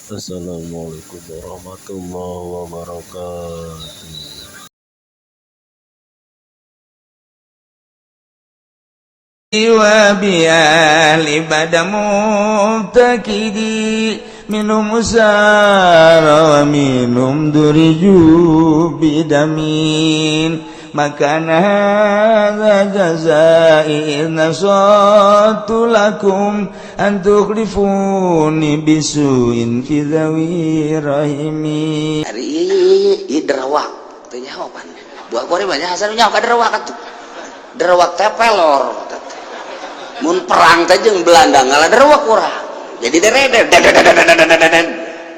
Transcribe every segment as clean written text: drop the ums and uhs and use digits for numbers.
Assalamualaikum warahmatullahi wabarakatuh. وبأهل بدا مبتكدي منهم سار ومنهم درجوا بدمين مكان هذا جزائي إذ نصرت لكم أن تخلفوني بسوء في ذوي رحمي. Ari ieu ieu derawak teh nyaho pan. Buah kore banyak hasan nyaho ka derawak atuh. Derawak teh pelor. Mun perang teh jeung Belanda ngalah derawak urang. Jadi dereder.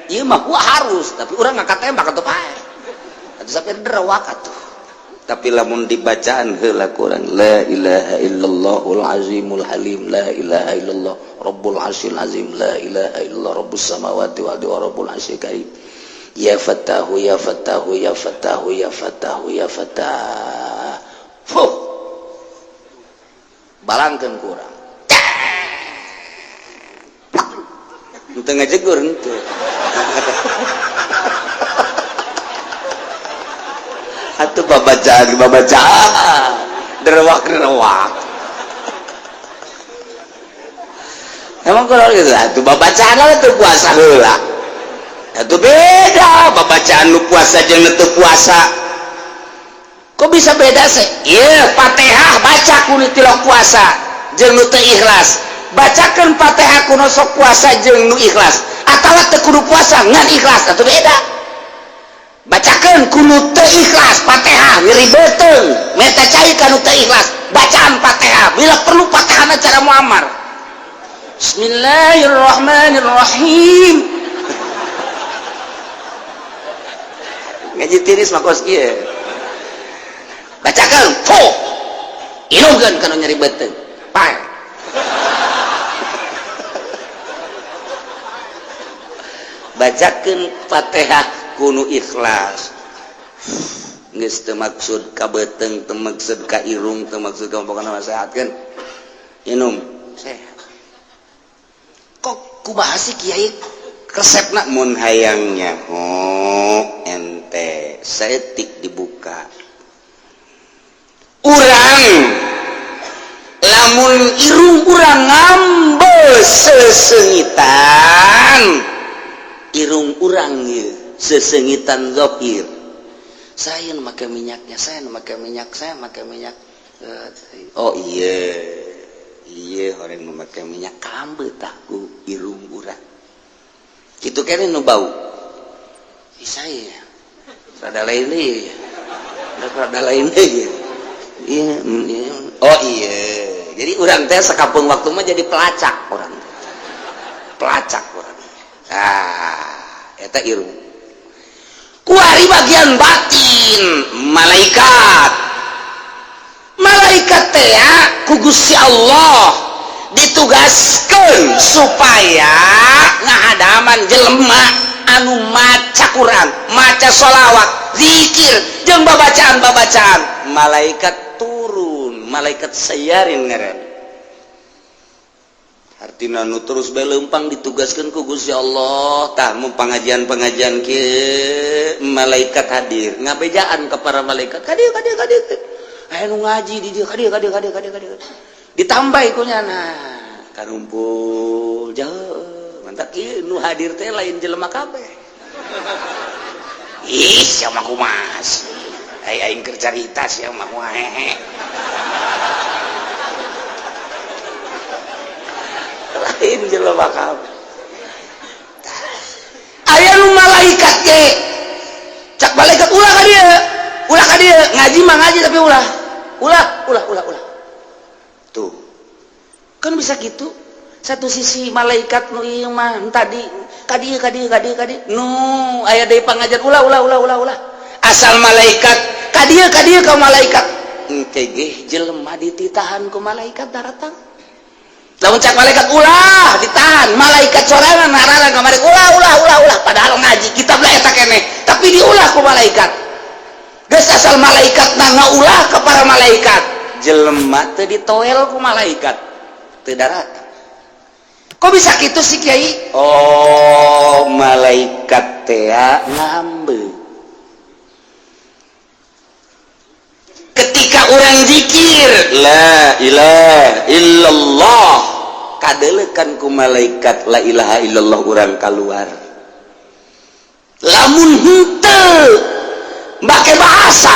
Ieu mah wah harus, tapi urang ngangkat tembak atuh pae. Atuh sampai derawak atuh. Tapi lamun dibacaan heula kurang la ilaha illallahul azimul halim la ilaha illallah rabbul arsyil azim la ilaha illallah rabbus samawati wal ardi wa rabbul arsyil karim ya fatahu ya fatahu ya fatahu ya fatahu ya fatah. Fuh, balangkeun kurang henteu ngajegur henteu. Atuh babacaan babacaan derewak derewak emang kurang gitu. Atuh babacaan lah teu puasa heula atuh beda babacaan nu puasa jeung nu teu puasa. Kok bisa beda sih? Iya, Fatihah baca kudu tilok puasa jeung nu teu ikhlas. Bacakeun Fatihah kudu sok puasa jeung nu ikhlas. Atawa teu kudu puasa ngan ikhlas atuh beda. Bacakeun kudu teu ikhlas Fatihah nyeri beuteung, meta cai kanu teu ikhlas. Bacaan Fatihah bila perlu Fatihahna cara Muammar. Bismillahirrahmanirrahim. Ngaji tiris mah kos ieu. Bacakan fo inungkeun kana nyeri beuteung pae. Bacakeun Fatihah kudu ikhlas. Geus teu maksud ka beuteung, teu maksud ka irung, teu maksud ka pokona mah sehatkeun. Inum sehat. Kok kumaha sih kiai resepna mun hayangnya? Oh, ente saeutik dibuka. Urang lamun irung urang ngambe sesengitan, irung urang ieu sesengitan zahir. Saya nu make minyaknya, saya nu make minyak, saya make minyak. Oh iya, iya orang nu make minyak kambe tah ku irung urang. Kitu kene nu bau. Ih, saya rada lain deui. Rada lain deui. Iya, iya. Oh iya. Jadi urang teh sakapeung waktu mah jadi pelacak urang. Pelacak urang. Ah, eta irung. Kuari bagian batin malaikat. Malaikat teh ku Gusti Allah ditugaskeun supaya ngahadaman jelema anu maca Quran, maca sholawat, zikir jeung babacaan-babacaan. Malaikat turun, malaikat sayarin ngaran. Artina nu terus bae leumpang ditugaskeun ku Gusti Allah. Tah mun pangajian-pangajian kieu malaikat hadir, ngabejaan ka para malaikat, ka dieu ka dieu ka dieu. Aya nu ngaji di dieu ka dieu ka dieu ka dieu ka dieu ka dieu. Ditambah ku nyana karumpul jauh. Mantap ieu nu hadir teh lain jelema kabeh. Ih, sia mah kumaha sih? Ai aing keur carita sia mah kumaha hehe. Lain jelema kabeh. Aya nu malaikat ge. Cak malaikat ulah ka dieu. Ulah ka dieu, ngaji mah ngaji tapi ulah. Ulah, ulah, ulah, ulah. Tuh. Kan bisa gitu. Satu sisi malaikat nu ieu mah tadi ka dieu ka dieu ka dieu ka dieu. Nu aya deui pangajian ulah ulah ulah ulah ulah. Asal malaikat ka dieu ka dieu ka malaikat. Engke ge jelema dititahan ku malaikat daratang. Lamun cak malaikat ulah ditahan, malaikat sorangan ngarana kamari ulah ulah ulah ulah padahal ngaji kitab lah eta keneh, tapi diulah ku malaikat. Geus asal malaikat na ngaulah ke para malaikat, jelema teu ditoel ku malaikat, teu daratang. Kok bisa gitu sih kiai? Oh, malaikat teh ngambe. Ketika orang zikir la ilaha illallah, kadelekan ku malaikat la ilaha illallah urang keluar. Lamun henteu make bahasa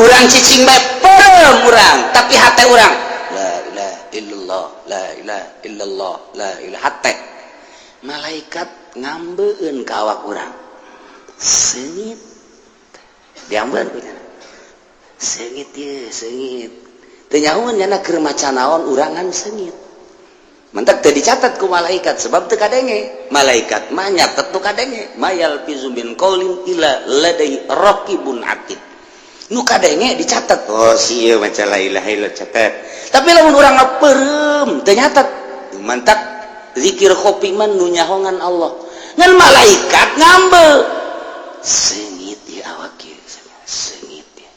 urang cicing bae perem urang, tapi hate urang la ilaha illallah, la ilaha illallah, la ilaha, hate malaikat ngambeun ka awak urang. Seungit diambeun ku nya. Seungit ye, seungit. Teu nyahoeun nya keur maca naon urangan seungit. Mantak teu dicatat ku malaikat sebab teu kadenge. Malaikat mah nyatet nu kadenge. Mayal fizu min qaulin illa ladai raqibun atid. Nu kadenge dicatat. Oh si ieu maca la ilaha illallah catat. Tapi lamun urang mah peureum teu nyatet. Mantak zikir khofi mah nu nyahongan Allah. Ngan malaikat ngambe. Seungit di awak ieu, seungit ya.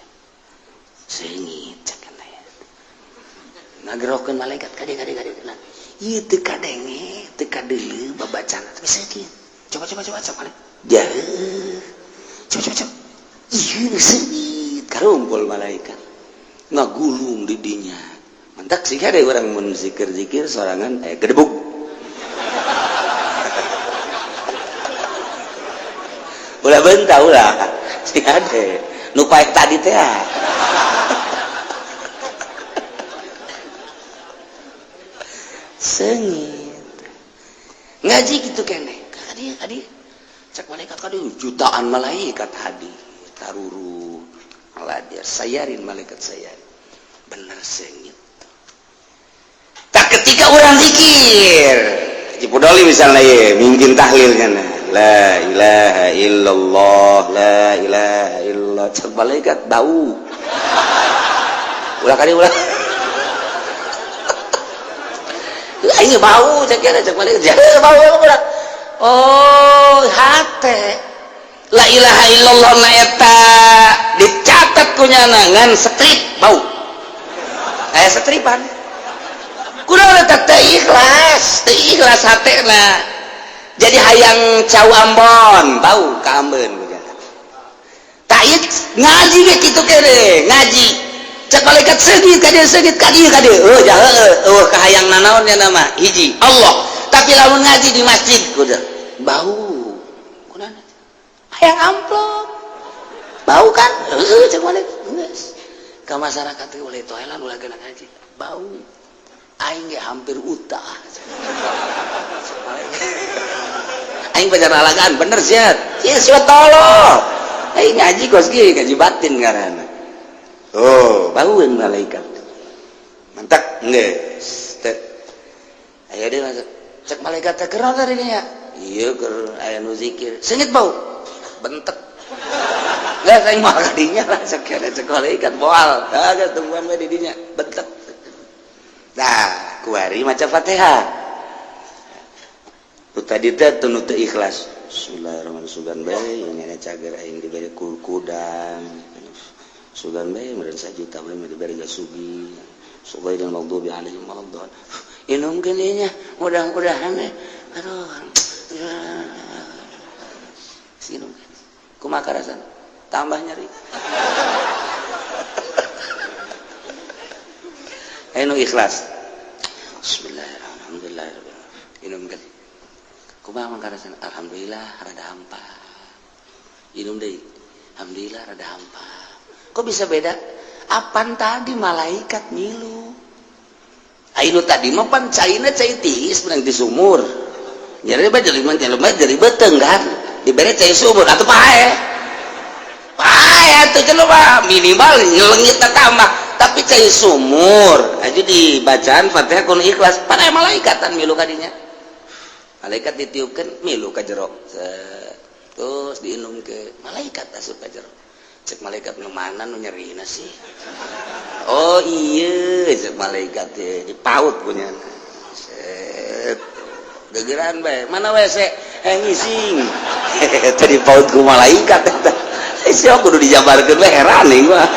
Seungit cek teh. Ngagerokeun malaikat kade kade kade. Ieu teu kadenge, teu kadeuleu babacana tapi seungit. Coba coba coba coba. Jauh. Coba coba coba. Ieu seungit karumpul malaikat. Ngagulung di dinya. Mantak sih ada orang mun zikir-zikir sorangan gedebuk. Ulah bentah ulah. Sih ada. Nu paek tadi teh. Seungit. Ngaji gitu keneh. Kadi kadi. Cek malaikat kadi jutaan malaikat hadir. Taruru. Aladir sayarin malaikat sayarin. Bener seungit. Tak ketika orang zikir Haji Pudoli misalnya ye, mungkin tahlilnya nah. La ilaha illallah, la ilaha illallah. Cek malaikat bau. Ulah kali ulah. Aing bau cek kira cek malaikat. Bau ulah. Oh, hate. La ilaha illallah na eta dicatat ku nyana ngan strip bau. Aya setripan. Kunaon eta teu ikhlas hatena. Jadi hayang cau Ambon, bau ka Ambon tak ieu ngaji ge kitu kene, ngaji. Cek malaikat seungit ka dieu, seungit ka dieu ka dieu. Heuh ja heueuh, eueuh kahayang nanaon nya nama hiji Allah. Tapi lamun ngaji di masjid kudu bau. Kunaon? Hayang amplop. Bau kan? Heueuh cek malaikat geus. Ka masyarakat teh ulah toelan ulah geuna ngaji. Bau. Aing ge hampir utah. Aing pacar alagaan bener sia. Sia sia tolong. Aing ngaji kos ge ngaji batin ngaranna. Oh, baueun malaikat. Mantak geus. Teu. Aya deui masuk. Cek malaikat teh keur tadi nya. Ieu keur aya nu zikir. Seungit bau. Bentek. Geus aing mah kadinya lah cek cek malaikat moal. Ah geus tungguan we di dinya. Bentek. Nah, kuari maca Fatihah. Nu tadi teh teu nu teu ikhlas. Bismillahirrahmanirrahim. Sugan bae ini cager aing dibere kudang. Sugan bae meureun sajuta bae dibere gasugi. Sugaidil maghdubi alaihim waladdallin. Inumkeun ieu nya, mudah-mudahan aduh. Sinum. Kumaha karasana? Tambah nyeri. Anu ikhlas. Bismillahirrahmanirrahim. Inumkeun. Kumaha mangkarasana? Alhamdulillah rada hampa. Inum deui. Alhamdulillah rada hampa. Kok bisa beda? Apan tadi malaikat ngilu. Ainu tadi mah pan caina cai tiis menang di sumur. Nyeri bae jelema jelema jadi beuteung kan. Dibere cai sumur atuh pae. Pae atuh jelema minimal nyelengit tambah. Tapi cai sumur aja dibacaan Fatihah kun ikhlas pada malaikatan milu kadinya. Malaikat ditiupkan milu ka jero. Terus diinum ke malaikat asup ka jero. Cek malaikat nu mana nu nyerina sih? Oh iya cek malaikat teh dipaut punya. Set. Gegeran bae. Mana WC? Ngising. Tadi dipaut ku malaikat eta. Sia kudu dijabarkeun we heran ieu mah.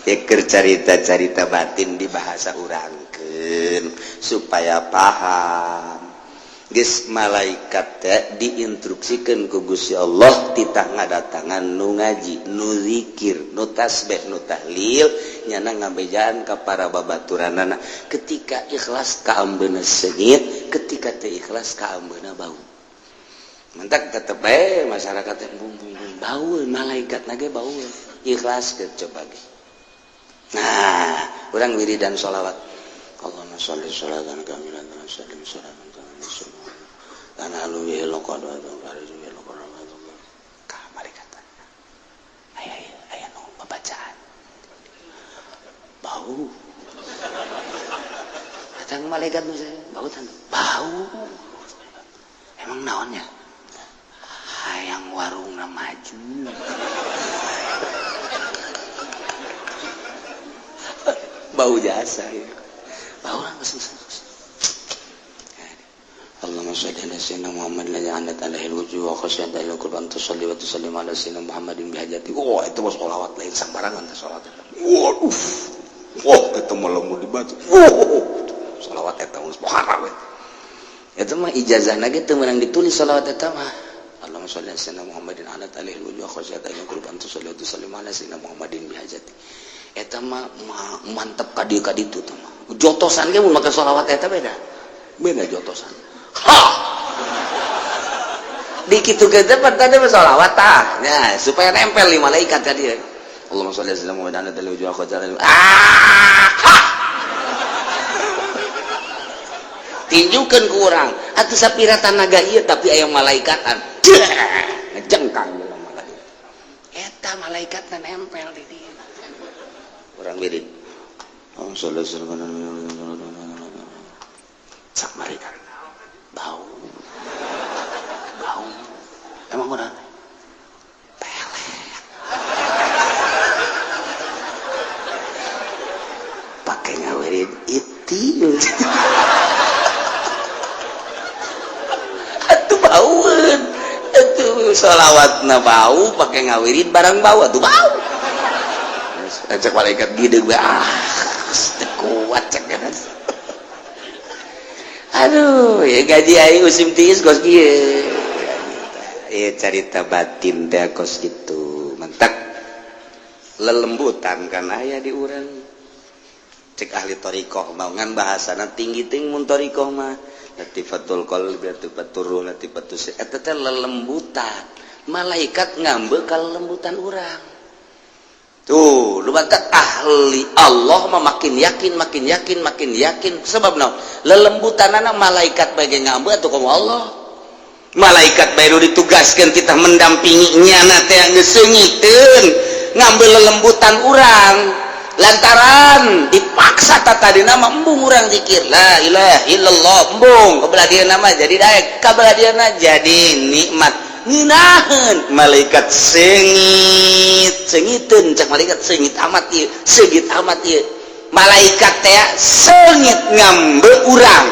Eker carita-carita batin di bahasa urangkeun supaya paham. Geus malaikat teh diinstruksikeun ku Gusti Allah titah ngadatangan nu ngaji, nu zikir, nu tasbih, nu tahlil, nyana ngabejaan ka para babaturanana. Ketika ikhlas kaambeuna seungit, ketika teu ikhlas kaambeuna bau. Mentak tetep bae masyarakat teh bung bung bung bau, malaikat na ge bau. Ikhlas ke coba ge. Nah, urang wiridan sholawat. Allahumma sholli sholatan kamilatan sallim sholatan kamilatan. Tanah lu lokon ka malaikat. Aya aya nu babacaan. Bau. Datang malaikat nu bau tan. Bau. Emang naonnya? Hayang warungna maju. Bau jasa ya. Bau orang geus. Allahumma sholli ala sayyidina Muhammad la ja'alat alaihi alwujuh wa khasyat alaihi qurban tusalli wa tusallim ala sayyidina Muhammadin bihajati. Oh, itu mah sholawat lain sembarangan teh sholawat. Waduh. Wah, eta mah lamun dibaca. Wah, sholawat eta geus haram eta. Eta mah ijazahna ge teu meunang ditulis sholawat eta mah. Allahumma sholli ala sayyidina Muhammadin ala alaihi alwujuh wa khasyat alaihi qurban tusalli wa tusallim ala sayyidina Muhammadin bihajati. Eta mah mantep ka dieu ka ditu teh mah. Jotosan ge mun make sholawat eta beda. Beda jotosan. Ha! Dikitu ge teh tadi mah sholawat tah. Ya, supaya nempel di malaikat tadi. Allahumma sholli ala sayyidina Muhammad ala alaihi wa sallam. Ah! Ha! Tinjukeun ku urang. Atuh sapira tanaga ieu tapi aya malaikatan. Ngejengkang jelema ka dieu. Eta malaikatna nempel di dieu. Urang wirid. Allahumma sholli ala sayyidina Muhammad. Sak malaikat. Bau. Bau. Emang udah pelet. Pakai ngawirid itil. Atuh baueun. Atuh sholawatna bau pakai ngawirid barang bau atuh bau. Cek malaikat gede gue ah, teu kuat cek kan. Aduh, ya gaji aing musim tiis kos kieu. Ya carita batin teh kos kitu. Mentak lelembutan kan aya di urang. Cek ahli thariqah mah ngan bahasana tinggi ting mun thariqah mah. Latifatul qalbi, latifatur ruh, latifatus eta teh lelembutan. Malaikat ngambe ka lelembutan urang. Tuh, lu bantak ahli Allah mah makin yakin, makin yakin, makin yakin. Sebab naon? Lelembutanana malaikat bae ngambe atuh komo Allah. Malaikat bae nu ditugaskeun kita mendampingi nyana teh geus seungiteun ngambe lelembutan urang. Lantaran dipaksa tadina mah embung urang zikir la ilaha illallah embung kabelah dieuna mah jadi daek kabelah dieuna jadi nikmat. Ngeunaheun malaikat seungit seungiteun cak malaikat seungit amat ieu seungit amat ieu malaikat teh seungit ngambe urang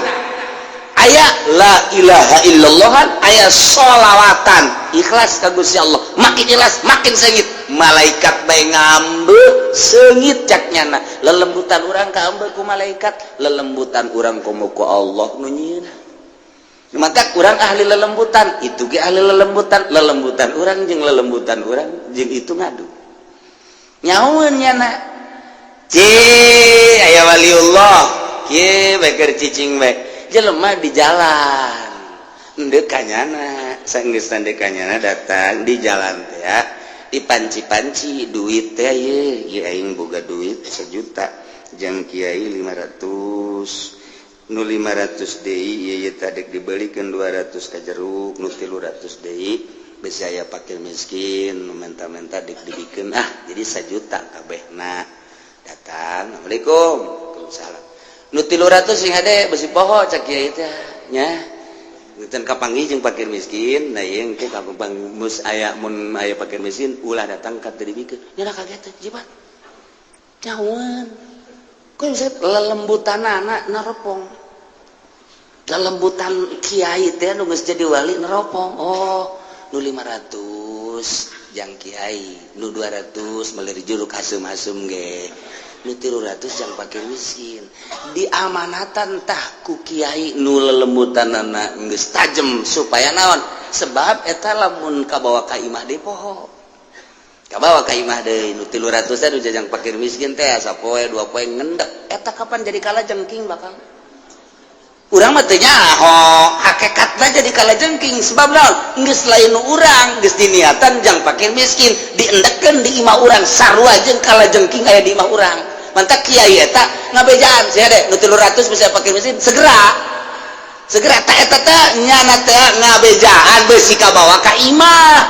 aya la ilaha illallah aya sholawatan ikhlas ka Gusti Allah makin ikhlas makin seungit malaikat bae ngambe seungit cak nyana lelembutan urang kaambe ku malaikat lelembutan urang komo ku Allah nu nyieunna. Maka kurang ahli lelembutan itu ge ahli lelembutan lelembutan urang jeung lelembutan urang jeung itu ngadu nyaun nyana ci aya waliullah kieu bae keur cicing bae jelema di jalan endeu ka nyana sanggeus endeu ka nyana datang di jalan teh ya dipanci-panci duit teh ieu ieu aing boga duit 1 juta jeung kiai 500 nu 500 deui ieu tadi dibelikeun 200 ka jeruk nu 300 deui besi aya fakir miskin nu menta-menta dik dibikeun ah jadi 1 juta kabehna datang assalamualaikum waalaikumsalam nu 300 sing hade besi poho cak kiai teh nya teu kapanggih jeung fakir miskin nah ieu engke kapampang mus aya mun aya fakir miskin ulah datang ka teu dibikeun nya kaget teh jibat nyawan kok bisa lelembutanana neropong lelembutan kiai teh nu geus jadi wali neropong oh nu 500 jang kiai nu 200 meuli jeruk asem-asem ge Nu 300 jang fakir miskin. Diamanatan tah ku kiai nu lelembutanana geus tajem, supaya naon? Sebab eta lamun kabawa ka imah deui, poho kabawa ka imah deui. Nu 300 teh nu jang fakir miskin teh, sapoe dua poe ngendek eta. Kapan jadi kalajengking? Bakal urang mah teu nyaho hakikatna jadi kalajengking. Sebab naon? Geus lain nu urang, geus diniatan jang fakir miskin, diendekkeun di imah urang, sarua jeung kalajengking aya di imah urang. Mantak kiai eta ngabejaan sia deh, nu 300 bisa fakir miskin segera segera. Tak eta teh nyana teh ngabejaan besi kabawa ka imah,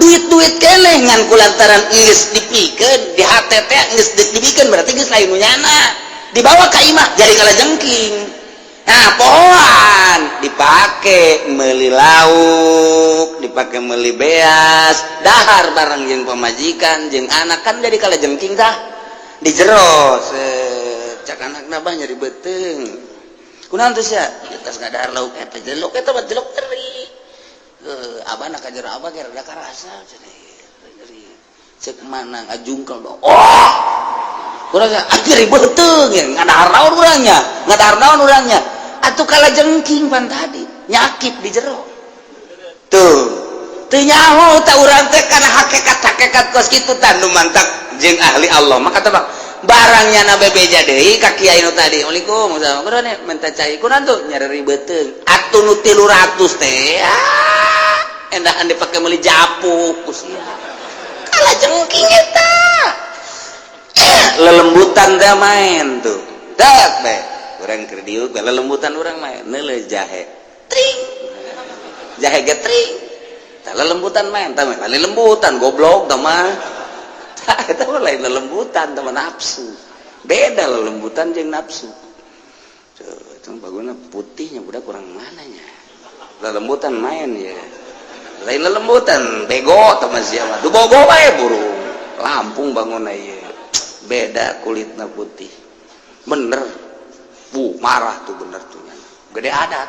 duit-duit keneh, ngan kulantaran geus dipikeun di hate teh, geus dipikeun, berarti geus lain nu nyana, dibawa ka imah jadi kalajengking. Nah, pohoan dipake meli lauk, dipake meli beas, dahar bareng jeung pamajikan jeung anak, kan jadi kalajengking tah di jero. Cak anak nabah nyari beuteung, kunaon tuh sia? Tas ngadahar lauk eta, jelok eta mah, jelok teri. Abah nak jero, abah ge rada karasa cenah nyeri. Cek mana ngajungkel dong. Oh, kurang nyeri beuteung ya, ngadahar naon urangnya, ngadahar naon urangnya atuh? Kalajengking pan tadi nyakip di jero tuh. Teu nyaho tah urang teh kana hakikat-hakikat kos kitu tah. Nu mantak jeung ahli Allah maka teh barangnya na bebeja deui ka kiai nu tadi, "Assalamualaikum, kunaon minta cai?" "Kunaon tuh?" "Nyari beuteung." Atuh nu 300 teh, ah, endahan dipake meuli japuk ku sia, kalajengking eta. Lelembutan teh main tuh dak bae urang keur diuk, lelembutan urang main neuleuh jahe, tring, jahe ge tring. Tah, lelembutan main tah, lain lelembutan, goblok tah mah. Tah, eta mah lain lelembutan, tah mah nafsu. Beda lelembutan jeung nafsu. Tuh, itu baguna putihnya budak kurang mananya. Lelembutan main ya lain lelembutan, bego tah mah sia mah. Du bogo bae burung Lampung bangun ieu, beda kulitna putih bener. Bu marah tuh, bener tuh, gede adat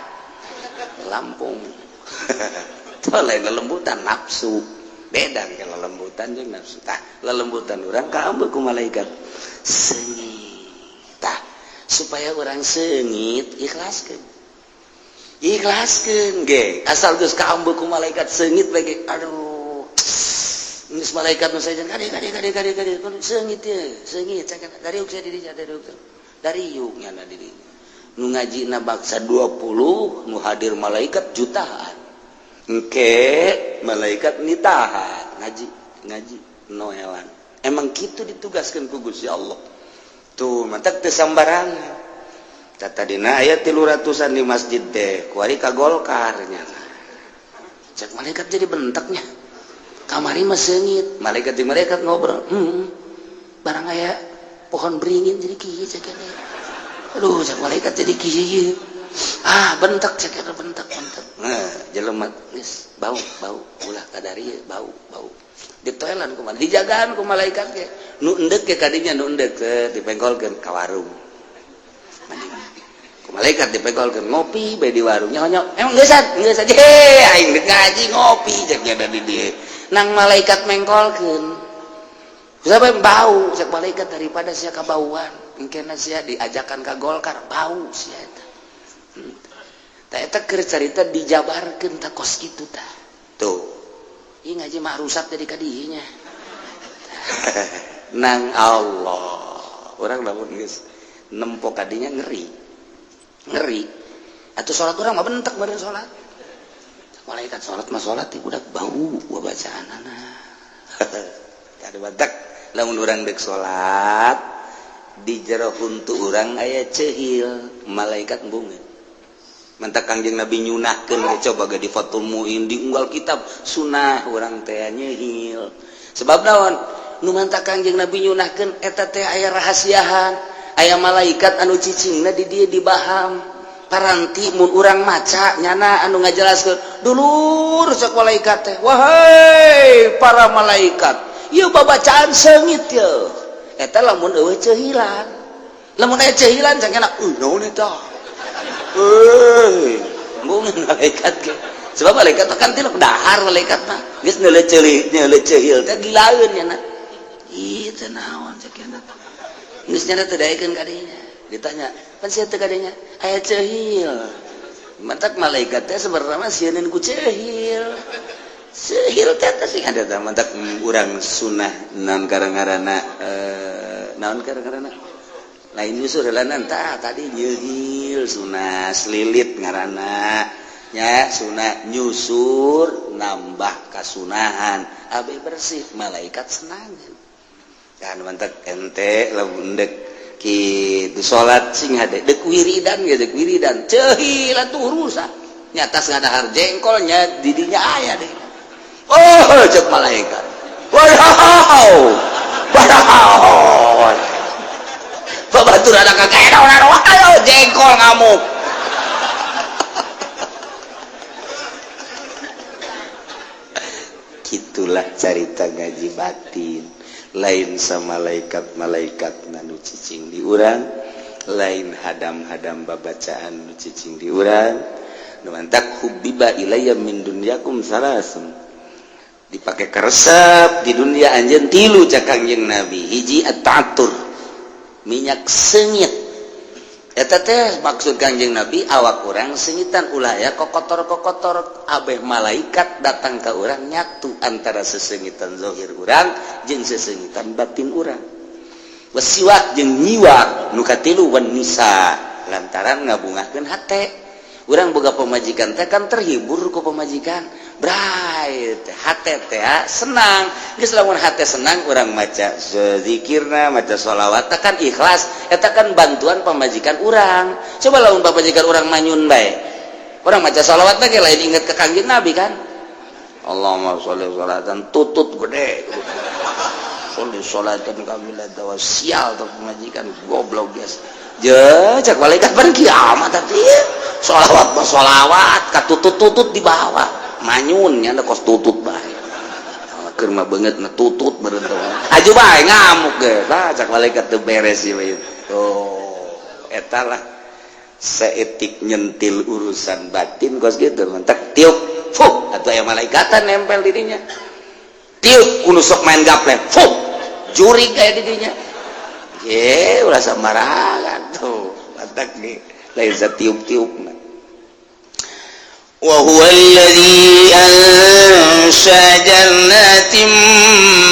Lampung tuh. Lain lelembutan, nafsu. Beda ke lelembutan jeung nafsu. Tah, lelembutan urang kaambeu ku malaikat seungit. Tah, supaya urang seungit, ikhlaskeun, ikhlaskeun ge. Asal geus kaambeu ku malaikat seungit bae ge. Aduh, geus malaikat nu saja kade kade kade kade kade, seungit ye, seungit dari sia dirinya, dari dari yuk nyana dirinya. Nu ngaji na baksa 20, nu hadir malaikat jutaan. Engke malaikat nitahan ngaji ngaji noelan. Emang gitu ditugaskan ku Gusti Allah tuh. Mantak teu sambarangan. Tadina aya 300-an di masjid teh, kuari ka Golkar nya. Cek malaikat jadi bentaknya, kamari mah seungit. Malaikat di malaikat ngobrol, barang aya pohon beringin jadi kieu." Cek, aduh, cek malaikat jadi kieu. Ah, bentak, cek, bentak bentak. Nah, jelema geus bau bau, ulah kadari bau bau. Ditoelan kumaha, dijagaan ku malaikat ge. Nu endek ge kadinya, nu endek dipengkolkeun ka warung ku malaikat, dipengkolkeun ngopi bae di warung. Nyaho emang geus geus aja, aing dek ngaji ngopi, cek nya di dieu. Nang malaikat mengkolkeun siapa bau. Cek malaikat, daripada sia kabauan, engkena sia diajakan ka Golkar, bau sia eta. Tah, eta keur carita dijabarkeun tah kos kitu tah. Tuh, ieu ngaji mah rusak jadi kadinya. Nang Allah urang lamun geus nempo kadinya ngeri ngeri atau sholat urang mah bentek meureun. Sholat malaikat, sholat mah sholat teh budak bau gua bacaan ada badak. Lamun urang dek sholat, di jero huntu urang aya cehil, malaikat embungeun. Mantak Kangjeng Nabi nyunahkeun ge, coba ge di Fathul Muin, di unggal kitab sunah urang teh nyehil. Sebab naon nu mantak Kangjeng Nabi nyunahkeun eta teh? Aya rahasiahan, aya malaikat anu cicingna di dieu, di baham. Paranti mun urang maca nyana anu ngajelaskeun, "Dulur," cek malaikat teh, "wahai para malaikat, ieu babacaan seungit ye." Eta lamun eueuh cehilan. Lamun aya cehilan, cangkena, "Naon eta?" Euy, embungeun malaikat ge. Sebab malaikat mah kan tilok dahar. Malaikat mah geus neuleuh ceuli, neuleuh cehil teh gilaeun nyana. "Ih, teh naon?" cek nyana. Geus nyana teu daekeun ka dinya. Ditanya, "Pan sia teu ka dinya?" Aya ceuhil. Mantak malaikat teh sebenarnya mah sieun ku ceuhil. Ceuhil teh teh sing ada teh mantak urang sunah naon karang-ngaranna, naon karang-ngaranna? Lain nyusur heulanan tah tadi nyeuhil sunah selilit ngaranna. Nya sunah nyusur nambah kasunahan abe bersih malaikat senangan. Dan mantak ente lamun dek kitu salat sing hade dek wiridan ge dek wiridan ceuhil atuh rusak nya tas ngadahar jengkol nya didinya aya deh. Oh, cek malaikat, wow wow, babatur ada kakek ayo jengkol ngamuk. Gitulah carita ngaji batin. Lain sama malaikat-malaikat nu cicing di urang, lain hadam-hadam babacaan nu cicing di urang. Nu mantak hubbiba ilayya min dunyakum salasun, dipake karesep di dunia anjeun tilu cak Kangjeng Nabi. Hiji, at-ta'attur, minyak seungit. Eta teh maksud Kangjeng Nabi awak urang seungitan, ulah ya kokotor-kokotor, abeh malaikat datang ke urang nyatu antara seseungitan zahir urang jeung seseungitan batin urang. Wasiwak, jeung nyiwak. Nu katilu, wan nisa, lantaran ngabungahkeun hate. Urang boga pamajikan teh kan terhibur ku pamajikan, bright hate teh senang. Geus lamun hate senang, urang maca zikirna, maca sholawat kan ikhlas, eta kan bantuan pamajikan urang. Coba lamun pamajikan urang manyun bae, urang maca sholawat teh lain inget ke Kangjeng Nabi kan. Allahumma sholli sholatan tutut gede, sholli sholatan kamilatan wa sial tuh pamajikan goblok geus je cek malaikat pan kiamat tapi sholawat mah sholawat katutut-tutut di bawah manyun nya kos tutut bae keur mah beungeut na tutut meureun teh aju bae ngamuk ge. Tah cak malaikat teu beres ieu. Oh, eta lah seetik nyentil urusan batin kos gitu. Mantak tiup fuh atuh aya malaikatan nempel di dinya. Tiup kudu sok main gaplek, fuh jurig aya di dinya. Ye ulah sembarangan tuh, mantak nih lain satiup-tiup. وهو الذي أنشأ جنات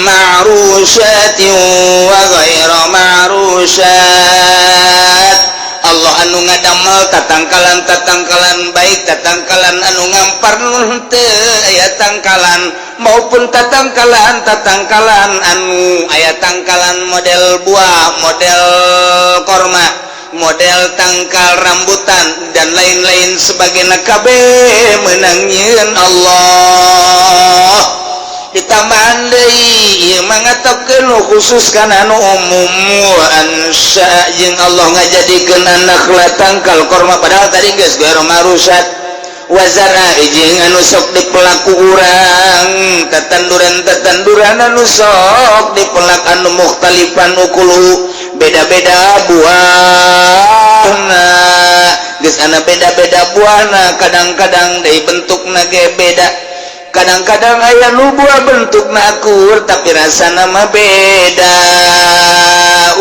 معروشات وغير معروشات. Allah anu ngadamel tatangkalan-tatangkalan, baik tatangkalan anu ngampar teu aya tangkalan maupun tatangkalan-tatangkalan anu aya tangkalan, model buah, model korma, model tangkal rambutan, dan lain-lain sebagainya, kabeh menang nyieun Allah. Ditambahan deui ieu mah ngatepkeun nu khusus kana anu umum. Wa ansya, jeung Allah ngajadikeun an-nakhla, tangkal korma, padahal tadi geus gairu ma'rusat. Wa zar'a, jeung anu sok dipelak ku urang, tetanduran-tetanduran anu sok dipelak, anu mukhtalifan ukuluhu, beda-beda buahna. Geus ana beda-beda buahna, kadang-kadang dari bentukna ge beda. Kadang-kadang aya nu buah bentukna akur tapi rasana mah beda.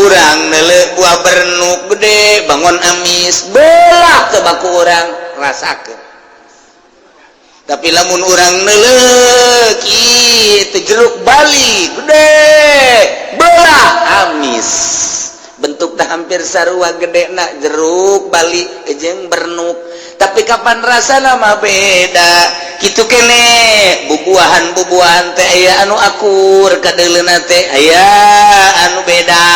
Urang neuleuh buah bernuk gede bangun amis, belah coba ku urang rasakeun. Tapi lamun urang neuleuh kitu jeruk Bali gede, belah amis. Bentukna hampir sarua gede na jeruk Bali jeung bernuk, tapi kapan rasana mah beda. Kitu kene bubuahan, bubuahan teh aya anu akur kadeuleuna teh, aya anu beda,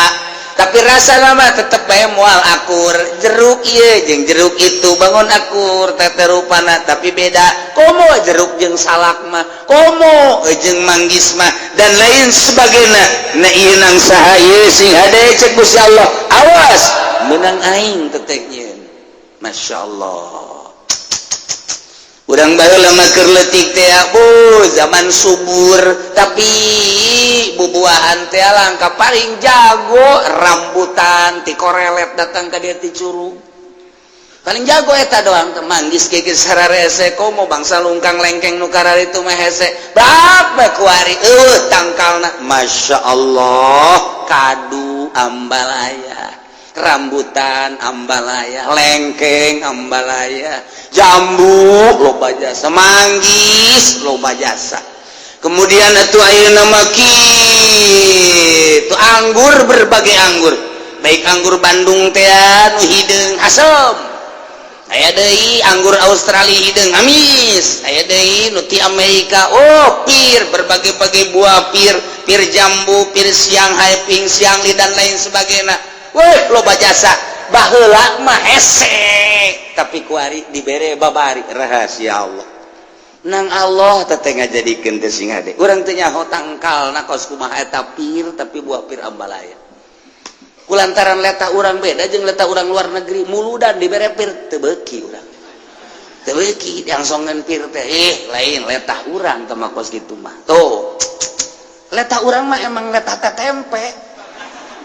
tapi rasa mah tetep bae moal akur. Jeruk ieu jeung jeruk itu bangun akur teh rupana, tapi beda. Komo jeruk jeung salak mah, komo jeung manggis mah, dan lain sebagainya. Nah, ieu nang saha ieu? Sing hade cek Gusti Allah, awas, menang aing teteh nyieun. Masya Allah, urang baheula mah keur leutik teh bu zaman subur, tapi bubuahan teh langka. Paling jago rambutan ti korelet datang ka dieu ti curug, paling jago eta doang teh. Manggis ge geus sararese, komo bangsa lungkang lengkeng nu kararitu mah hese bab kuari eueuh tangkalna. Masya Allah, kadu ambalaya. Rambutan ambalaya, lengkeng ambalaya, jambu loba jasa, manggis loba jasa. Kemudian atuh ayeuna mah kitu anggur, berbagai anggur, baik anggur Bandung teh nu hideung asem, aya deui anggur Australia hideung amis, aya deui nu ti Amerika. Oh, pir, berbagai-bagai buah pir, pir jambu, pir Shanghai, ping Xiangli, dan lain sebagainya. Weh, loba jasa. Baheula mah hese, tapi kuari dibere babari. Rahasia Allah nang Allah teh ngajadikeun teh sing hade. Urang teh nyaho tangkalna kos kumaha eta pir, tapi buah pir ambalaya kulantaran letah urang beda jeung letah urang luar negeri. Muludan dibere pir teu beuki, urang teu beuki diangsongan pir teh. Eh, lain letah urang teh mah kos kitu mah. Tuh, letah urang mah emang letah teh tempe.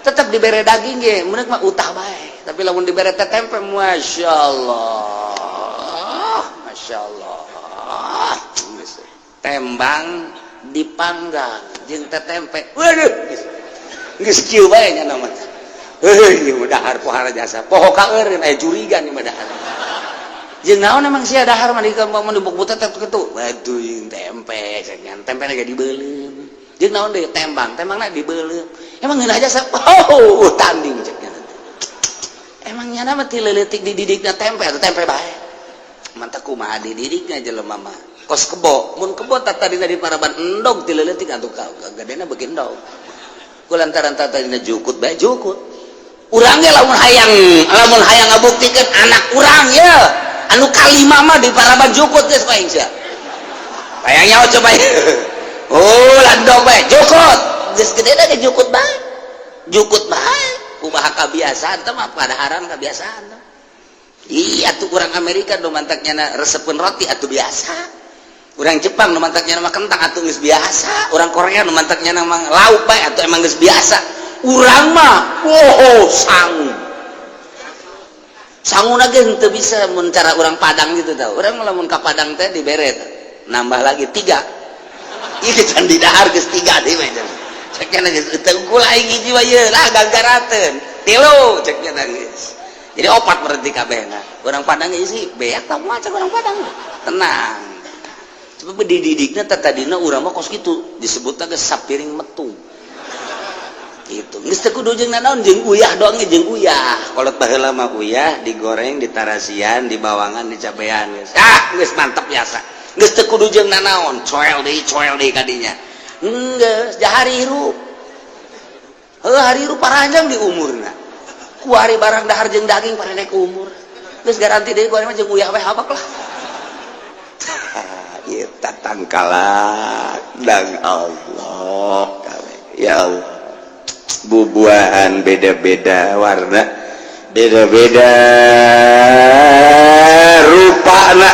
Tetap dibere daging ge meunang mah utah bae, tapi lamun dibere teh tempe, Masya Allah, Masya Allah. Tembang dipanggang jeung teh tempe, waduh, geus kieu bae nya nama. Heuy, dahar pohara jasa, poho kaeureun, aya jurigan ieu mah dahar. Jeung naon emang sia dahar mah di mun dibuk teh kitu? Waduh, jeung tempe cek nya, tempe ge dibeuleum. Jeung naon deui? Tembang, tembangna dibeuleum. Emang ngeunah jasa? Oh, tanding cek nya. Emang nyana mah ti leutik dididikna tempe atau tempe bae. Mantap, kumaha dididikna jelema mah. Kos kebo, mun kebo tak tadina di paraban endog ti leutik atuh gadena beuki endog. Kulantaran tadina jukut bae jukut. Urang ge lamun hayang ngabuktikeun anak urang ya anu kalima mah di paraban jukut geus paing sia. Hayang nyaho coba. Oh, landog bae jukut. Geus gede ge jukut bae. Jukut bae. Kumaha kabiasaan teh mah, padaharan kabiasaan teh. Iya tuh, orang Amerika nu mantaknya resepeun roti atuh biasa. Orang Jepang nu mantaknya mah kentang atuh geus biasa. Orang Korea nu mantaknya mah lauk bae atuh emang geus biasa. Urang mah, oh, sangu. Sangu ge henteu bisa mun cara urang Padang gitu tau. Urang mah lamun ka Padang teh dibere nambah lagi tiga. Ieu can didahar geus tiga deui mah. Cek nya geus teu unggul aing hiji wae ieu lah gagarateun. Tilu cek nya geus. Jadi opat berarti kabehna. Urang Padang isi beak tah mah cek urang Padang. Tenang. Sebab dididikna teh tadina urang mah kos kitu, disebutna geus sapiring metung. Gitu. Geus teu kudu jeung nanaon, jeung uyah doang ge, jeung uyah. Kolot baheula mah uyah digoreng, ditarasian, dibawangan, dicabean geus. Ah, geus mantep biasa. Geus teu kudu jeung nanaon, coel deui kadinya. Geus jahari hirup. Heuh, hari hirup paranjang di umurna. Kuari barang dahar jeung daging parendek umur. Geus garanti deui kuari mah jeung uyah we habak lah. Ieu tatangkalan dang Allah kabeh. Ya Allah. Bubuahan beda-beda warna, beda-beda rupana,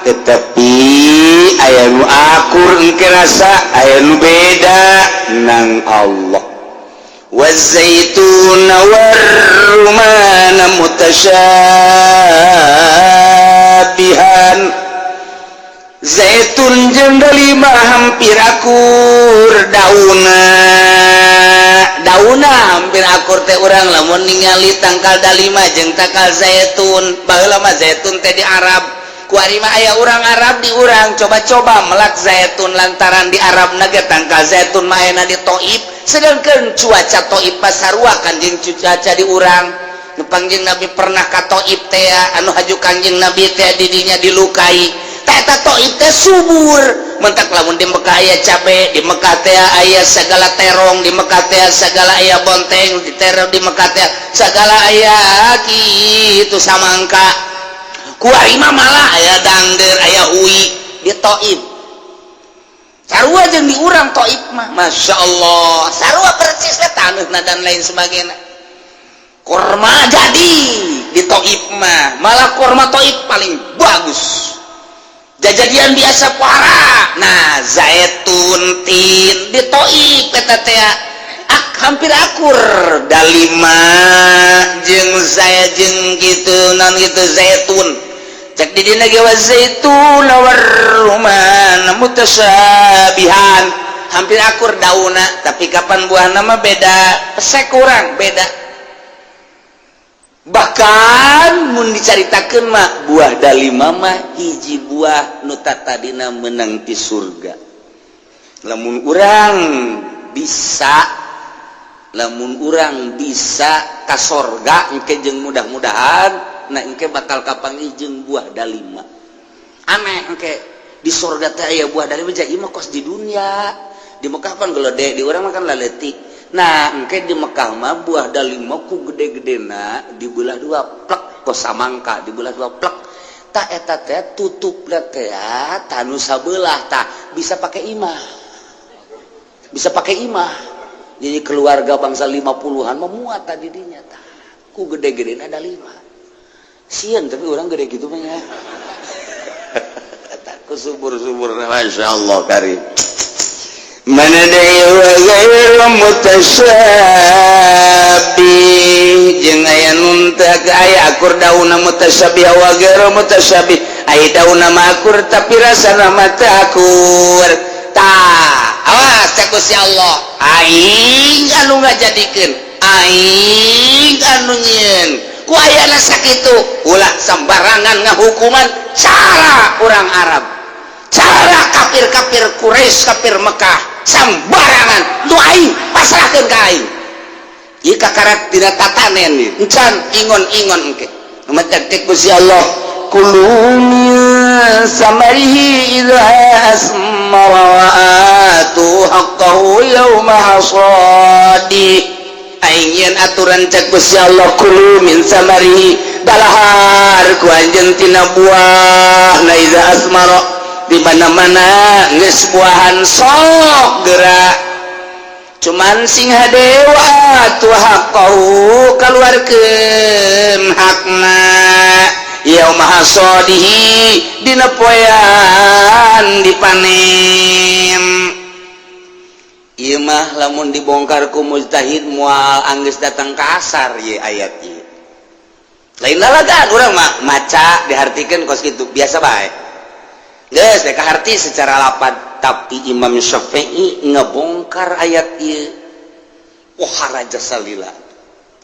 tetapi aya nu akur engke rasa, aya nu beda nang Allah. والزيتون والرمان متشابها. Zaitun jeung delima hampir akur dauna, dauna hampir akur teh. Urang lamun ningali tangkal dalima jeung tangkal zaitun, baheula mah zaitun teh di Arab, kuari mah aya urang Arab di urang coba-coba melak zaitun, lantaran di Arab ge tangkal zaitun mah ayana di Taif, sedangkan cuaca Taif pasarua kan jeung cuaca di urang. Nu Kangjeng Nabi pernah ka Taif teh, anu haju Kangjeng Nabi teh didinya dilukai. Eta Taif teh subur mentak. Lamun di Mekah aya cabe, di Mekah teh aya segala terong, di Mekah teh segala aya bonteng, di terong di Mekah teh segala aya kitu samangka. Kuari mah malah aya dangder, aya hui di Taif. Sarua jeung di urang Taif mah, Masya Allah, sarua persis we taneuhna dan lain sebagainya. Korma jadi di Taif mah, malah korma Taif paling bagus, jajadian biasa parah. Nah, zaitun tin di Taif eta teh hampir akur dalima jeung saya jeung gitu non gitu zaitun. Cek di dina ge والزيتون والرمان متشابها, hampir akur dauna, tapi kapan buahna mah beda, pesek kurang beda. Bahkan mun dicaritakeun mah, buah dalima mah hiji buah nu tadina menang di surga. Lamun urang bisa, lamun urang bisa ka sorga engke, jeung mudah-mudahan, nah, engke bakal kapanggih jeung buah dalima. Aneh, engke di sorga teh aya buah dalima. Jadi mah kos di dunia, di Mekah kan gede, di urang mah kan laletik. Nah, engke di Mekah mah buah dalima ku gede-gedena dibelah dua, plek, kos samangka dibelah dua, plek. Tak eta teh tutup teh tanu sabelah, tah bisa pakai imah, bisa pakai imah. Jadi keluarga bangsa 50-an memuat tadi dinya. Tah, ku gede-gede ada lima sieun, tapi orang gede gitu mah ya ku subur-subur. Masya Allah karim. Mana deui? Wa ghairu mutasyabih, jeung aya nu teu aya akur daunna. Mutasyabih wa ghairu mutasyabih, aya daunna mah akur tapi rasana mah teu akur. Tah, awas, cek Gusti Allah, aing anu ngajadikeun, aing anu nyieun. Ku ayana sakitu, ulah sembarangan ngahukuman cara orang Arab, cara kafir-kafir Quraisy, kafir Mekah, sembarangan. Nu aing pasrahkeun ka aing ieu, kakarak tina tatanen ieu encan ingon-ingon engke. Matak cek Gusti Allah, kulu min samarihi idza asmara wa atu haqqahu yauma hasadi. Aing yen aturan, cek Gusti Allah. Kulu min samarihi, dalahar ku anjeun tina buah na, iza asmara, di mana-mana geus buahan sok gerak, cuman sing hade wa atu haqqahu, kaluarkeun hakna, yauma hasadihi, dina poean dipanen. Ieu mah lamun dibongkar ku mujtahid moal anggeus datang ka asar ieu ayat ieu. Lain lalagan urang mah maca dihartikeun kos kitu biasa bae, geus teh kaharti secara lapad. Tapi Imam Syafi'i ngebongkar ayat ieu, wah, raja salila.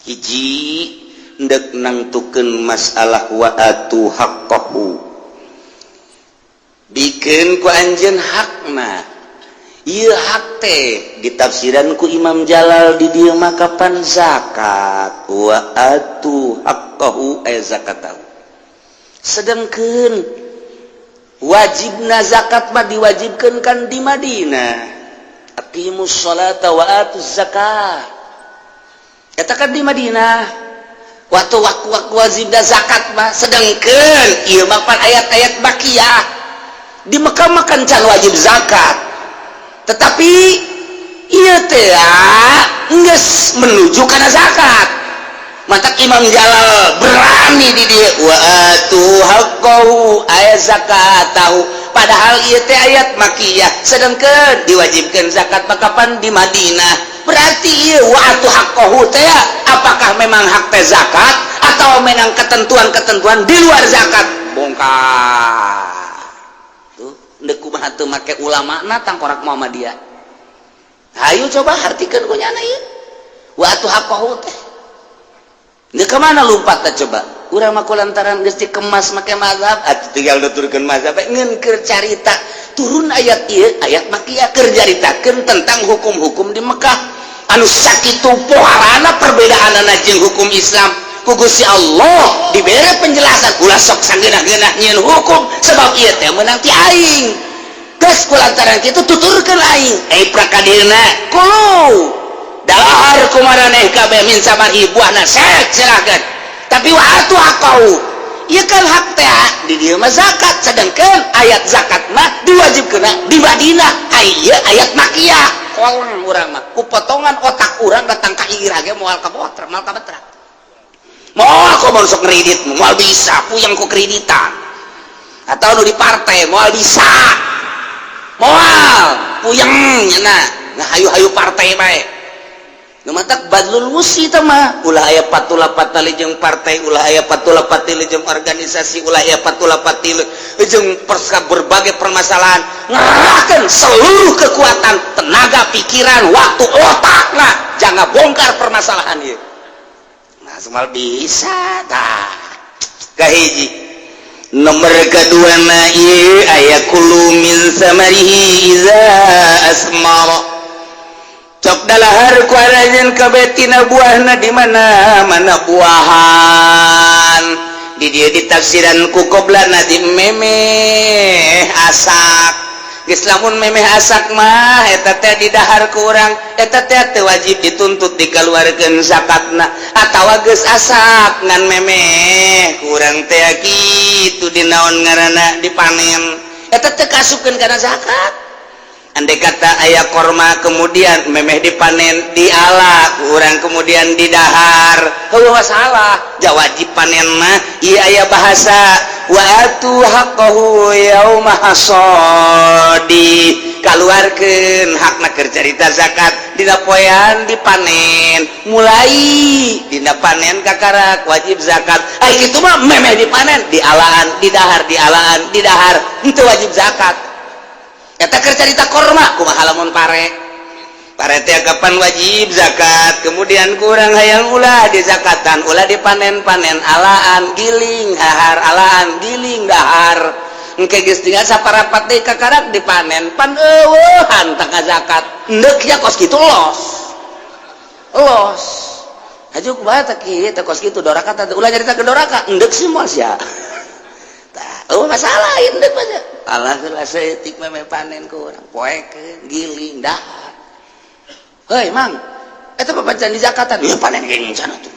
Hiji, ndek nangtukeun masalah wa atu haqqahu, bikeun ku anjeun hakna. Ieu hak teh ditafsiran ku Imam Jalal di dieu mah kapan zakat. Wa atu haqqahu ay zakatahu, sedangkan wajibna zakat mah diwajibkan kan di Madinah. Aqimus sholata wa atuz zakat, eta kan di Madinah waktu waktu waktu wajibna zakat mah. Sedangkan ieu mah pan ayat-ayat makiyah, di Mekah mah kan can wajib zakat, tetapi ieu teh geus menuju kana zakat. Matak Imam Jalal berani di dieu, wa atu haqqahu ay zakatahu, padahal ieu teh ayat makiyah, sedangkan diwajibkan zakat mah kapan di Madinah. Berarti ieu wa atu haqqahu teh apakah memang hak teh zakat atau memang ketentuan-ketentuan di luar zakat? Bongkar tuh, ndek kumaha teu make ulama na tangkorak Muhammadiyah. Ayo coba hartikeun ku nyana ieu wa atu haqqahu teh. Ini kemana lompat tak coba? Urang mah lantaran geus dikemas make mazhab, atuh tinggal nuturkeun mazhab. Ngeun keur carita turun ayat ieu, ayat makiyah, keur caritakeun tentang hukum-hukum di Mekah anu sakitu poharana perbedaanana jeung hukum Islam. Ku Gusti Allah dibere penjelasan, ulah sok sageunah-geunah nyieun hukum, sebab ieu teh meunang ti aing. Geus, ku lantaran kitu tuturkeun aing, eh, prakadilna kulu, dahar kumaraneh kabeh, min samarihi, buahna sek silakan, tapi wa atu haqqahu, ieu kan hak teh di dieu mah zakat, sedangkan ayat zakat mah diwajibkeun di Madinah, ai ieu ayat makiyah. Kolong urang mah ku potongan otak urang datang ka ira ge moal kabotra, moal kabetra, moal. Komo sok kredit moal bisa, puyeng ku kreditan atau nu di partai moal bisa, moal, puyeng nya. Nah, hayu-hayu partai bae. Nu matak badlul wusi teh mah ulah aya patula patali jeung partai, ulah aya patula patili jeung organisasi, ulah aya patula patili jeung perska berbagai permasalahan. Ngerahkan seluruh kekuatan, tenaga, pikiran, waktu, otak lah, jangan bongkar permasalahan ieu. Nah, Langsung mal bisa tah. Kahiji, nomor kedua na ieu aya kulu min samarihi iza asmara. Cok dalahar ku aranjeun kabeh tina buahna. Di mana mana buahan di dieu ditafsiran ku qoblana di memeh asak. Geus, lamun memeh asak mah eta teh didahar ku urang, eta teh teu wajib dituntut dikeluarkeun zakatna. Atawa geus asak ngan memeh kurang teh kitu di naon ngaranna dipanen, eta teh kasupkeun kana zakat. Andai kata aya korma, kemudian memeh dipanen, diala kurang, kemudian didahar, heueuh masalah ja wajib panen mah. Ieu aya bahasa wa atu haqqahu yauma hasadi, kaluarkeun hakna keur carita zakat dina poean dipanen. Mulai dina panen kakarak wajib zakat. Ai kitu mah memeh dipanen, dialaan, didahar, dialaan, didahar, henteu wajib zakat. Eta keur carita korma. Kumaha lamun pare? Pare teh kapan wajib zakat? Kemudian kurang hayang ulah di zakatan, ulah dipanen-panen, alaan, giling, dahar, alaan, giling, dahar. Engke geus tinggal saparapat deui kakarak dipanen, pan eueuhan teu zakat. Endek ya kos kitu, los los haju kumaha teh kieu teh kos kitu doraka teh? Ulah nyarita ke doraka, endek sih moal sia. Tah, eueuh masalah endek mah. Alah heula saeutik, memeh panen ku urang poekeun, giling, dahar. Heuy mang, eta papacan di zakatan ieu panen geuning sana tuh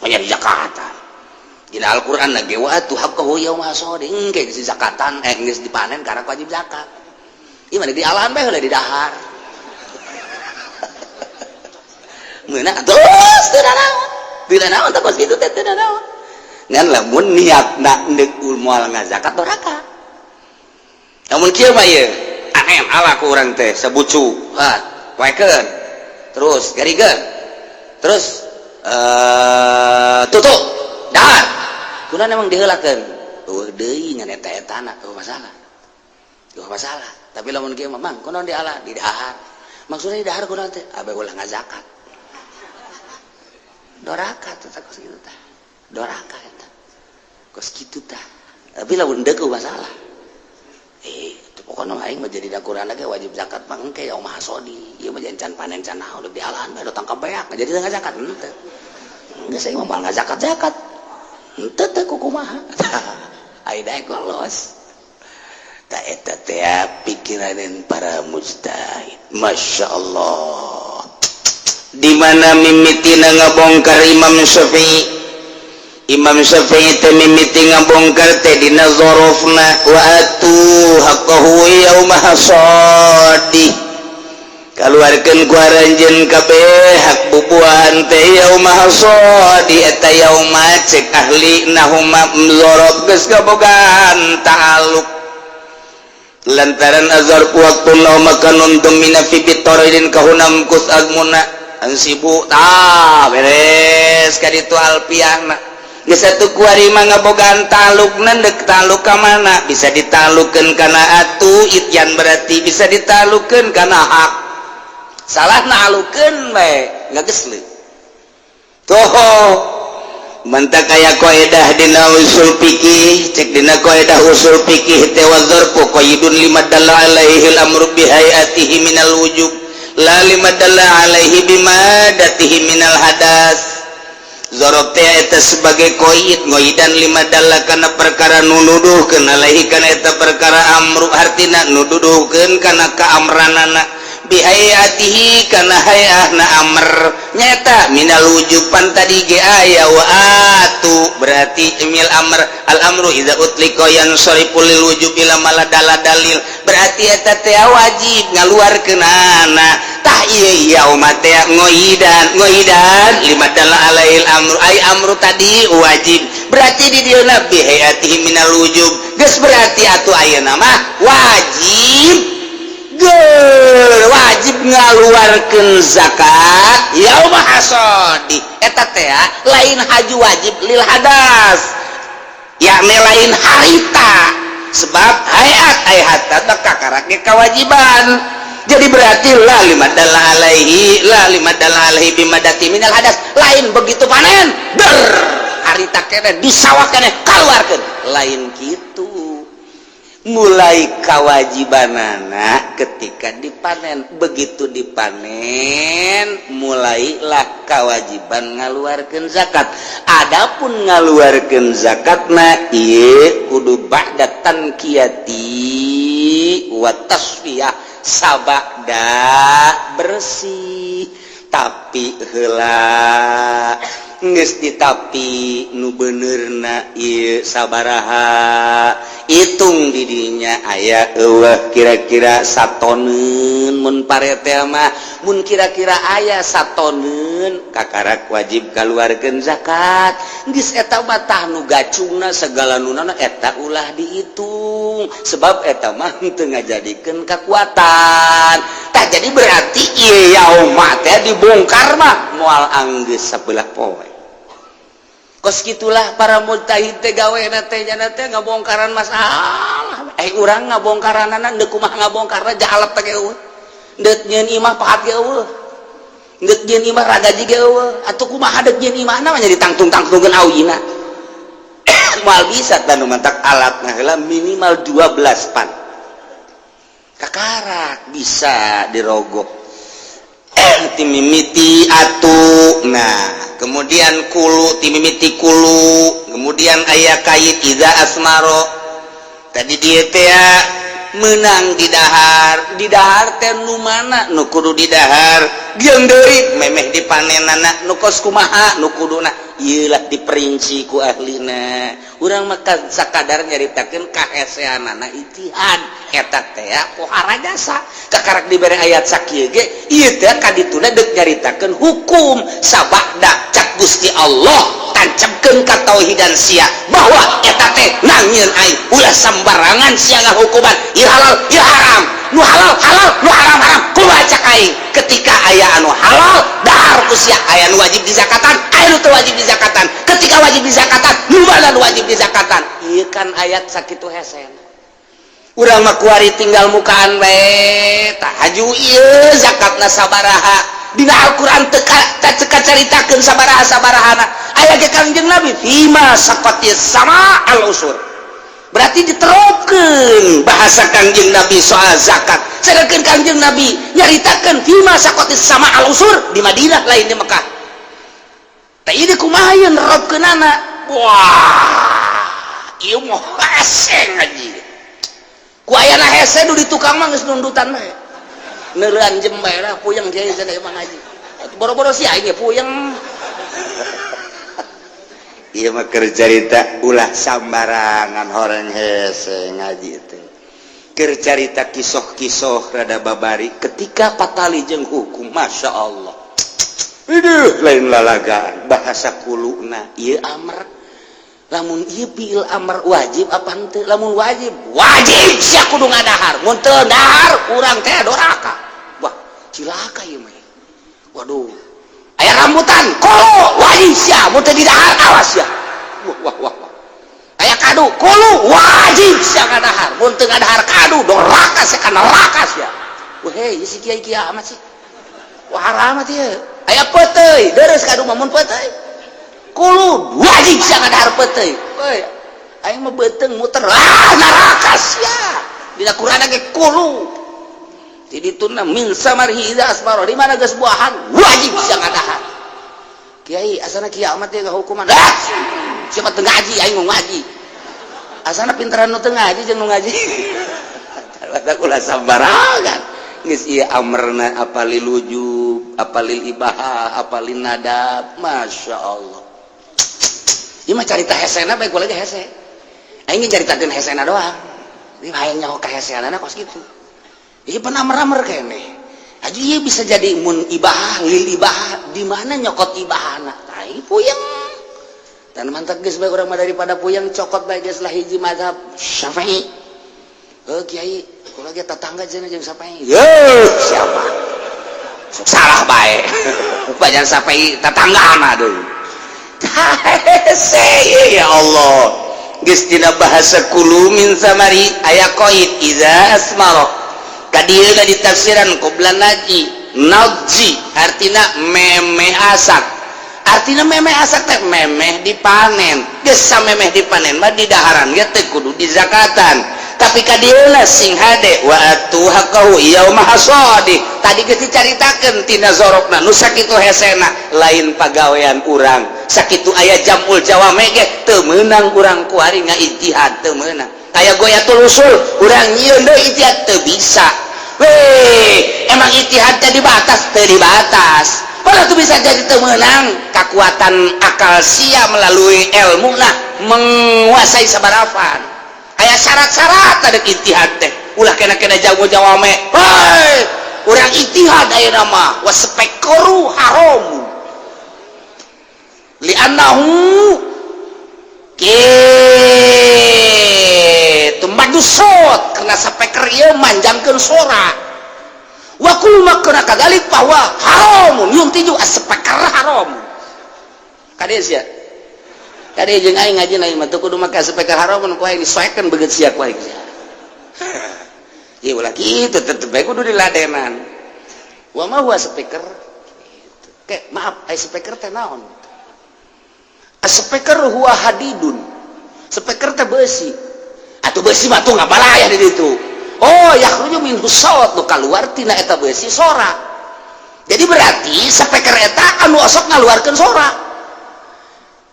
banyak di zakatan. Dina Al-Qur'an lagi wa atu haqqahu yauma hasadi. Engke geus zakatan, eh, geus dipanen karena wajib zakat. Ieu mah di alahan bae heula di dahar. Meunang terus teu naon, teu naon teh kos kitu teh, teu naon. Ngan lamun niatna endek moal ngazakat, doraka. Namun kieu mah ieu panen ala ku urang teh sabucu, ah, poekeun, terus garikeun, terus tutup, dahar. Kunaon emang diheulakeun? Eueuh deui ngan eta etana eueuh masalah, eueuh masalah. Tapi lamun kieu mah, mang, kunaon diala, di dahar? Maksudnya di dahar kunaon teh? Abe ulah ngazakat. Doraka tuh kos kitu tah, doraka eta kos kitu tah. Tapi lamun deuk masalah, eh, itu pokoknya aing mah jadi dakuran lagi wajib zakat mah engke yauma hasadi. Ieu mah can panen, can naon, udah dialahan bae, tangkap beak jadi teu ngazakat henteu. Geus, aing mah moal ngazakat zakat henteu teh kumaha ai daek los. Ta eta teh pikiranan para mujtahid, Masya Allah. Di mana mimitina ngabongkar Imam Syafi'i? Imam Syafi'i teh mimiti ngabongkar teh dina zorofna wa atu haqqahu yauma hasadi, kaluarkeun ku aranjeun kabeh hak bubuahan teh yauma hasadi. Eta yauma cek ahli nahuma zorof geus kabogaan ta'aluk lantaran azarfu waktun lau makanun domina fi bitoridin kahunam kus agmuna ansibu. Tah, beres ka ditu alpiahna. Geus satu kuari mah ngabogaan talukna. Deuk taluk ka mana? Bisa ditalukeun kana atu ityan, berarti bisa ditalukeun kana hak. Salah nalukeun bae ngagesleuk tuh. Mantak aya kaidah dina usul fikih. Cek dina kaidah usul fikih teh, wa dzarfu qaidun lima dalla alaihi al-amru bi hayatihi minal wujub la lima dalla alaihi bimadatihi minal hadas. Zorof teh eta sebagai koid, ngoidan lima dalla kana perkara nunuduhkeun, alaihi kana eta perkara, amru hartina nududuhkeun kana kaamranana, bihayatihi kana hayahna amr nyata, minal wujuban. Tadi ge aya wa atu, berarti imil amr. Al amru idza utliqa yansarifu lil wujub ila maladala dalil, berarti eta teh wajib ngaluarkeunana. Tah, ieu yauma teh ngoidan, ngoidan lima dalla alaihil amru, ay amru tadi wajib, berarti di dieu bihayatihi minal wujub. Geus, berarti atuh ayeuna mah wajib ge, wajib ngaluarkeun zakat yauma hasadi. Eta teh lain haju wajib lil hadas, yakni lain harita, sebab hayat ay hatta teh kakarak ge kewajiban. Jadi berarti la lima dalla alaihi, la lima dalla alaihi bimadati minal hadas. Lain begitu panen ber harita kene di sawah kene keluarkan, lain gitu. Mulai kewajibanana ketika dipanen. Begitu dipanen, mulailah kewajiban ngaluarkan zakat. Adapun ngaluarkan zakatna ieu kudu ba'da tanqiyati wa tasfiyah, sabada bersih. Tapi heula geus ditapi nu benerna ieu sabaraha, hitung didinya aya eueuh kira-kira satoneun. Mun pare teh mah, mun kira-kira aya satoneun, kakarak wajib kaluarkeun zakat. Geus eta mah tah nu gacungna segala nunana eta ulah dihitung, sebab eta mah teu ngajadikeun kekuatan. Tah, jadi berarti ieu yauma teh dibongkar mah moal anggeus sabelah poe. Kos gitulah para mujtahid teh gawena teh, jana teh ngabongkaran masalah. Eh, urang ngabongkaranana deuk kumaha ngabongkarna? Jalep teh eueuh, deuk nyieun imah pahat ge eueuh, deuk nyieun imah ragaji ge eueuh. Atuh kumaha deuk nyieun imahna mah ditangtung-tangtungkeun auyina, moal bisa. Tah, nu mantak alatna heula minimal 12 pan kakarak bisa dirogok timimiti atuh. Nah, kemudian kulu, timimiti kulu, kemudian aya kait idza asmaro. Tadi dia teh menang didahar. Didahar teh nu mana nu kudu didahar? Jeung deui memeh dipanenana nu kos kumaha nu kuduna? Ieu lah diperinci ku ahlina. Urang mah sakadar nyaritakeun kaheseanana ijtihad eta teh pohara jasa. Kakarak dibere ayat sakieu ge, ieu teh kadituna deuk nyaritakeun hukum sabada cak Gusti Allah, tancapkeun katauhidan sia bahwa eta teh nangieun aing, ulah sambarangan sia ngahukuman, ieu halal, ieu haram, nu halal halal, nu haram haram. Kumaha cak aing? Ketika aya anu halal, dahar ku sia. Aya nu wajib dizakatan, aya nu teu wajib dizakatan. Ketika wajib dizakatan, nu mana nu wajib dizakatan? Ieu kan ayat sakitu hesen. Urang mah kuari tinggal mukaan bae. Tah, haju ieu zakatna sabaraha? Dina Al-Qur'an teu teu caritakeun sabaraha sabarahana. Aya ge Kangjeng Nabi, fima saqatis sama al usur. Berarti diterapkeun bahasa Kangjeng Nabi soal zakat, sedangkan Kangjeng Nabi nyaritakeun fima saqatis sama al usur di Madinah, lain di Mekah. Tah, ini kumaha ieu nerapkeunana? Wah, ieu mah hese ngaji ku ayana hese. Nu di tukang mah geus nundutan bae, neureun jem bae lah. Puyeng kiai cenah mah ngaji, boro-boro si aing ge puyeng. Ieu mah keur carita, ulah sambarangan horeng hese ngaji teh. Keur carita kisoh-kisoh rada babari ketika patali jeung hukum. Masya Allah. Aduh, lain lalagaan bahasa kuluna ieu amr. Lamun ieu fiil amr, wajib apa henteu? Lamun wajib, wajib sia kudu ngadahar. Mun teu dahar, urang teh doraka. Wah, cilaka ieu mah. Waduh, aya rambutan kulu, wajib sia. Mun teu didahar, awas sia. Wah, wah, wah, wah. Aya kadu, kulu, wajib sia ngadahar. Mun teu ngadahar kadu, doraka sia, ka neraka sia. Wah, hei, si kiai kiamat sih. Wah, haramat ieu. Aya peuteuy, deres kadu mah. Mun peuteuy kulu, wajib sia ngadahar peuteuy. Woi, aing mah beuteung muter, ah, neraka sia. Dina Quran ge kulu di dituna min samarihi idza asmara. Di mana geus buahan, wajib sia ngadahar. Kiai, asana kiamat ya hukuman. Ah, siapa teu ngaji? Aing mau ngaji, asana pintaran nu teu ngaji jeung nu ngaji. Ulah sambarangan. Geus ieu amrna apa lil wujub, apa lil ibahah, apa lin nadab? Masya Allah. Ieu mah carita hesena bae, lagi hese. Aing ge caritakeun hesena doang. Ieu hayang nyaho kaheseanana kos kitu. Ieu pernah amr-amr keneh. Haji, ieu bisa jadi mun ibahah, lil ibahah, di mana nyokot ibahana? Tah, puyeng. Dan mantap geus bae urang mah, daripada puyeng cokot bae geus lah hiji mazhab Syafi'i. Oh kiai, kula ge tetangga cenah jeung Syafi'i. Ye, siapa? Sok salah bae. Banyak Syafi'i tetanggaan deui. Hese ya Allah. Geus dina bahasa kulu min samari aya qaid idza asmara. Ka dieu ditafsiran qobla naji nadji, artina memeh asak. Artina memeh asak teh memeh dipanen. Geus samemeh dipanen mah di daharan ge teu kudu dizakatan. Tapi ka dieuna sing hade, wa atu haqqahu yauma hasadi. Tadi geus dicaritakeun tina zorofna nu sakitu hesena, lain pagawean urang. Sakitu aya jamul jawame ge teu meunang urang kuari ngaijtihad, teu meunang. Aya ghoyatul wushul, urang nyieun deui ijtihad teu bisa. Weh, emang ijtihad teh dibatas? Teu dibatas. Padahal tuh bisa jadi teu meunang. Kekuatan akal sia melalui ilmu nah menguasai sabarafan. Aya syarat-syarat ada ijtihad teh. Ulah kena-kena jago jawame. Hei, urang ijtihad ayeuna mah waspekoru haram. Li'annahu kitu madusot, karena speaker ieu manjangkeun sora. Wa kullu ma kana kadzalik bahwa haramun yuntiju as-speaker haram. Kade sia, kade jeung aing ngaji aing mah teu kudu make speaker, haramun ku aing disoekeun beungeut sia ku aing. Ieu ulah kitu, tetep bae kudu diladenan. Wa ma huwa speaker? Ke maaf, ai speaker teh naon? Speaker huwa hadidun. Speaker teh besi. Atau besi mah tuh ngabalaya di ditu. Oh, yakhruju minhu saut, nu kaluar tina eta besi sora. Jadi berarti speaker eta anu osok ngaluarkeun sora.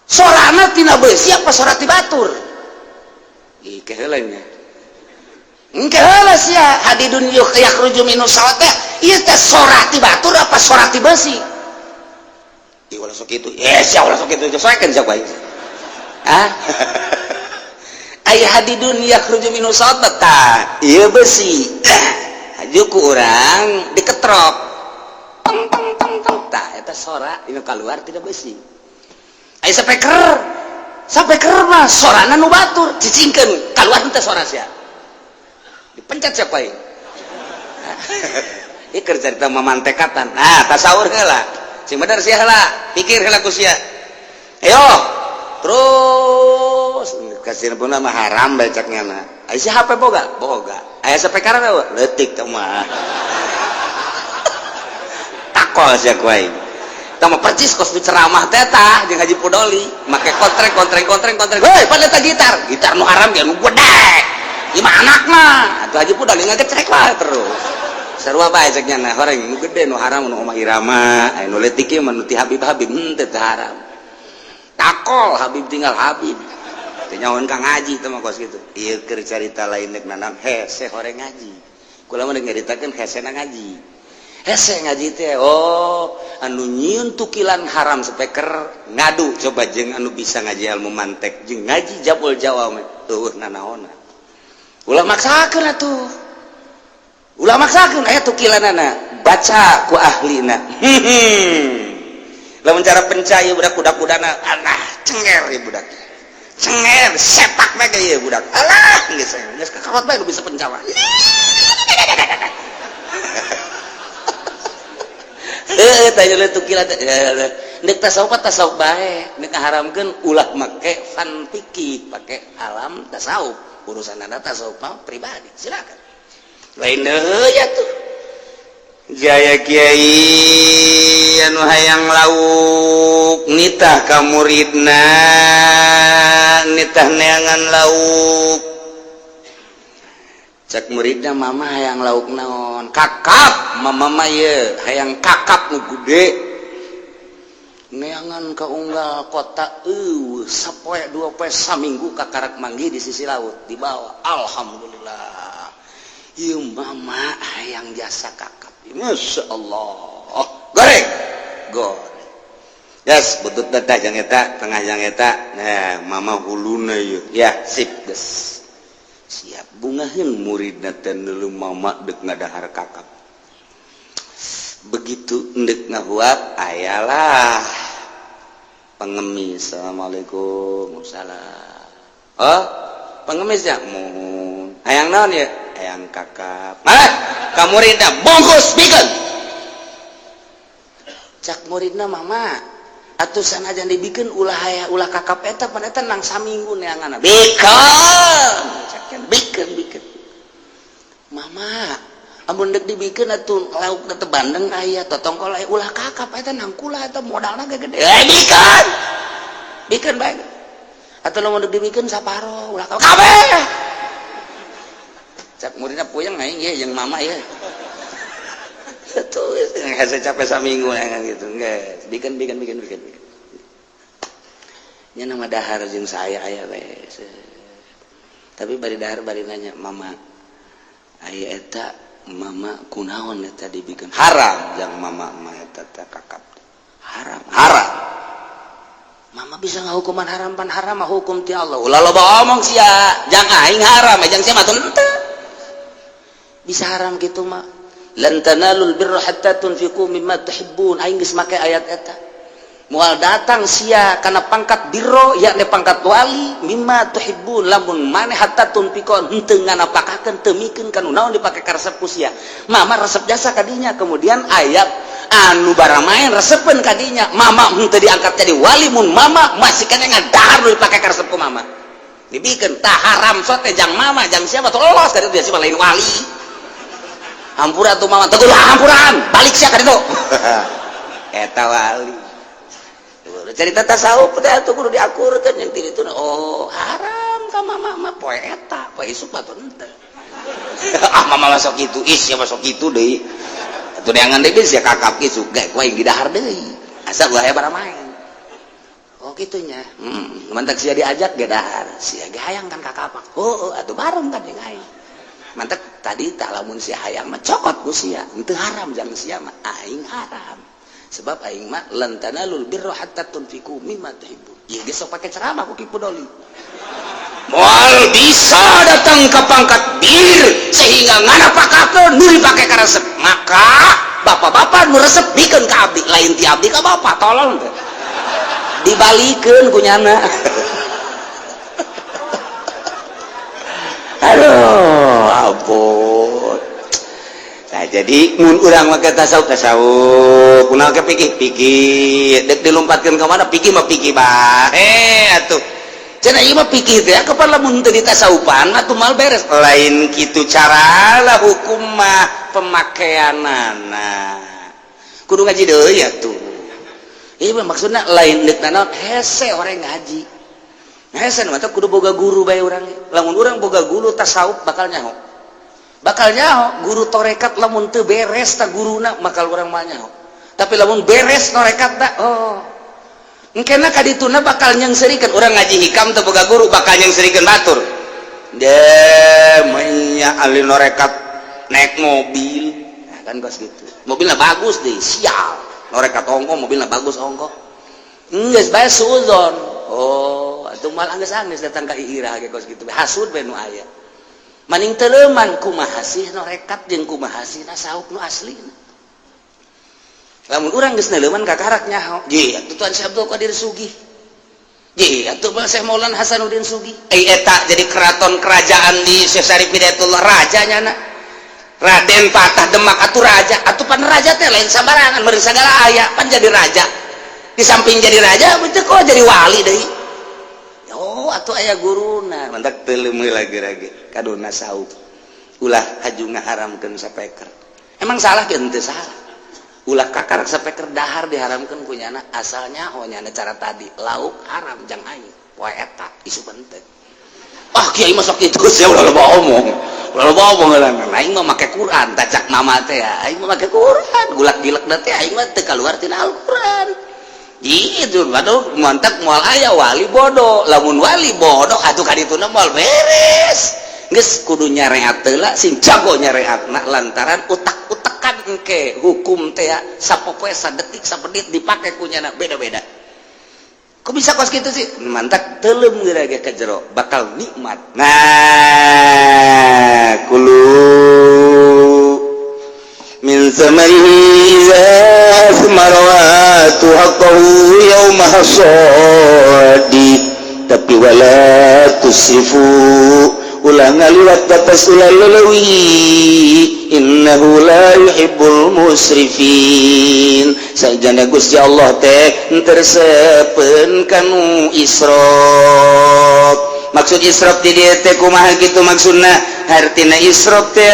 Sorana tina besi apa sora ti batur? Ih, keheula nya. Engke heula sia, hadidun yakhruju minhu saut teh ieu teh sora ti batur apa sora ti besi? Ih, ulah sok kitu. Eh, sia ulah sok kitu, soekeun sia ku aing. Ah? Aya hadidun yakhruju minhu saut tah, ieu besi. Haju ku urang diketrok. Tong tong tong tong, tah eta sora inu kaluar tina besi. Aya speaker. Speaker mah sorana nu batur, cicingkeun kaluar teh sora sia. Dipencet siapa aing? Ieu keur carita mamantekatan. Nah, tasawur heula. Sing bener sia heula, pikir heula ku sia. Ayo, terus kasih pun mah haram bae cak nyana. Aya si HP boga? Boga. Aya speaker teh leutik teh mah. Takol sia ku aing. Tah mah percis kos di ceramah teh tah jeung Haji Pudoli, make kontreng kontreng kontreng kontreng. Heuy, pada eta gitar. Gitar nu haram ge nu gede. Ieu mah anakna. Atuh Haji Pudoli ngagecrek wae terus. Sarua bae cek nyana, horeng nu gede nu haram nu Omah Irama, aya nu leutik ieu mah nu ti Habib Habib henteu teu haram. Takol Habib tinggal Habib. Teu nyahoan ka ngaji teh mah kos kitu. Ieu keur carita lain deuk nanam hese horeng ngaji. Kula mah nyaritakeun hesena ngaji. Hese ngaji teh, oh, anu nyieun tukilan haram speaker ngadu coba jeung anu bisa ngaji ilmu mantek jeung ngaji jabul jawame eueuh nanaonna. Ulah maksakeun atuh. Ulah maksakeun, aya tukilanana, baca ku ahlina. Lamun cara penca ieu budak kuda-kudana, alah cenger ieu budak. Cenger sepak bae ieu budak. Alah geus geus kakarot bae nu bisa penca mah. Heuh, tanya tukilan teh. Ndek tasawuf tasawuf bae, ndek ngaharamkeun ulah make fan fikih, pake alam tasawuf. Urusan anda tasawuf mah pribadi, silakan. Lain deui atuh. Jaya kiai anu hayang lauk nitah ka muridna, nitah neangan lauk. Cek muridna, "Mama hayang lauk naon?" "Kakap, mama mah ye hayang kakap nu gede." Neangan ka unggal kota eueuh, sapoe dua poe saminggu kakarak manggih di sisi laut, dibawa. "Alhamdulillah, ieu mama hayang jasa kakap." Masya Allah, goreng goreng. Yes, butut dah jang eta, tengah jang eta. Nah, mama huluna ieu ya, sip, geus siap. Bungaheun muridna teh, neuleu mama deuk ngadahar kakap. Begitu ndek ngahuap, ayalah pengemis. "Assalamualaikum." "Salam." "Oh, pengemis ya?" "Mohon." "Hayang naon ya?" "Hayang kakap." "Ah, ka muridna bungkus, bikeun." Cak muridna, "Mama atuh sanajan dibikeun ulah aya ulah kakap eta, pan eta nang saminggu neanganna." "Bikeun," cak, "bikeun, bikeun, mama." Amun dek dibikeun atuh lauk teh bandeng aya, totongkol aya, ulah kakap eta nangkula eta modalna ge gede. Eh, bikeun. Bikeun bae. Atau lamun dek dibikeun saparo, ulah kabeh. Cak muridna puyeng aing ye jeung mama ye. Tuh, hese capek saminggu kan gitu. Geus, bikeun bikeun bikeun bikeun. Nya nama dahar jeung saya aya we. Tapi bari dahar bari nanya, "Mama, aya eta mama kunaon eta dibikeun haram jang mama mah eta teh kakap haram haram mama bisa ngahukuman haram pan haram mah hukum ti Allah ulah loba omong sia jang aing haram jang sia mah teu bisa haram gitu mah lan tanalul birra hatta tunfiqu mimma tuhibbun aing geus make ayat eta moal datang sia kana pangkat birro yakni pangkat wali mimma tuhibbun lamun maneh hatta tunfiqu henteu nganapakakeun teu mikeun kanu naon dipake karesep ku sia. Mama resep jasa kadinya, kemudian ayat anu baramaen resepeun kadinya, mama henteu diangkat jadi wali mun mama masih kena ngadahar nu dipake karesep ku mama dibikeun tah haram sote jang mama jang siapa tuh los dari dia sih lain wali. Hampura tuh mama teguh hampuran balik sia ka ditu eta wali. Cerita tasawuf teh atuh kudu diakurkeun yang ti ditu. Oh, haram ka mama mah poe eta poe isuk mah henteu. Ah, mama masuk kitu is ya masuk kitu deui atuh neangan deui sia kakap isuk ge ku aing didahar deui asa ulah aya baramaen. Oh, kitunya. Mantak sia diajak ge dahar sia ge hayang kan kakap. Oh, atuh bareng kan jeung aing. Mantak tadi tak lamun sia hayang mah cokot ku sia henteu haram jang sia mah aing haram sebab aing mah lan tanalul birra hatta tunfiqu mimma tuhibbun. Ieu geus sok pake ceramah ku Ki Pudoli moal bisa datang ke pangkat bir sehingga nganapakakeun nu dipake karesep. Maka bapak-bapak nu resep bikeun ka abdi lain ti abdi ka bapak tolong teh dibalikeun ku nyana. Aduh ampun. Nah, jadi mun urang make tasawuf tasawuf kunaon ke pikir pikir dek dilompatkeun ka mana pikir mah pikir bae atuh cenah ieu mah pikir teh kapan lamun teu ditasawufan atuh mal beres lain kitu cara lah hukum mah pemakaianana kudu ngaji deui atuh ieu mah maksudna lain deuk naon hese orang ngaji hese mah kudu boga guru bae urang lamun urang boga guru tasawuf bakal nyaho. Bakal nyaho guru torekat lamun teu beres ta guruna bakal urang mah nyaho. Tapi lamun beres torekat ta oh engkena ka dituna bakal nyeungseurikeun urang ngaji hikam teu boga guru bakal nyeungseurikeun batur. De menya ahli norekat naik mobil nah, kan kos gitu. Mobilna bagus deh sial norekat ongko mobilna bagus ongko geus bae suudzon. Oh atuh mal anggeus-anggeus datang ka iirah ge kos kitu hasud bae nu aya. Maning teleman kumaha sih norekat jeung kumaha sih tasawuf nu asli. Lamun urang geus neuleman kakarak nyaho, ye atuh Tuan Syekh Abdul Qadir Sugih. Ye atuh Syekh Maulana Hasanuddin Sugih. Eh eta jadi keraton kerajaan di Syekh Syarif Hidayatullah raja nyana. Raden Patah Demak atuh raja, atuh pan raja teh lain sabarangan meureun sagala aya pan jadi raja. Di samping jadi raja betul kok jadi wali deui. Oh atuh aya guruna mantak teuleum lagi-lagi kaduna saub ulah haju ngaharamkeun sapeker emang salah ke henteu salah ulah kakarak sapeker dahar diharamkeun ku nyana asalnya oh nyana cara tadi lauk haram jang aing poe eta isu penting. Ah kiai masuk itu sia ulah loba omong ulah loba omong aing mah make Quran tacak mama teh aing mah make Quran gulak gilek teh aing mah teu kaluar tina Al-Quran. Gitu, waduh, mantak moal aya wali bodoh. Lamun wali bodoh atuh ka dituna moal beres. Geus kudu nyareat heula sing jago nyareatna lantaran utak-utakan engke hukum teh sapopoe sadetik sapenit dipake ku nyana beda-beda. Kok bisa kos kitu sih? Mantak teuleum geura ge ka jero bakal nikmat. Nah, kulu min samarihi iza asmara wa atu haqqahu yauma hasadi tapi wala tusrifu ulah ngaliwat batas ulah lelewi innahu la yuhibbul musrifin. Sajana Gusti Allah teh tersepen kanu israf. Maksud israf di dieu teh kumaha gitu maksudna? Hartina israf teh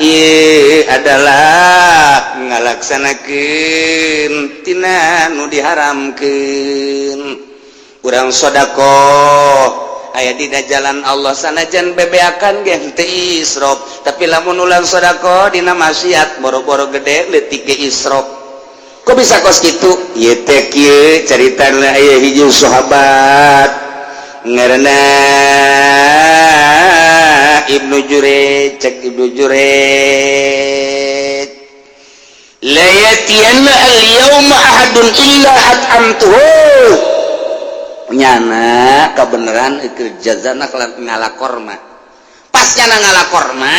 ieu adalah ngalaksanakeun tina nu diharamkeun. Urang sodakoh aya dina jalan Allah sanajan bebeakan ge teu israf, tapi lamun ulang sodakoh dina maksiat, boro-boro gede, leutik ge israf. Kok bisa kos kitu? Ieu teh kieu caritana. Aya hiji sahabat ngaranna Ibnu Jurayj. Cek Ibnu Jurayj, "La yatiyanna al-yawma ahadun illa at'amtuhu." Nyana kebenaran keur jazana ngala korma. Pas nyana ngala korma,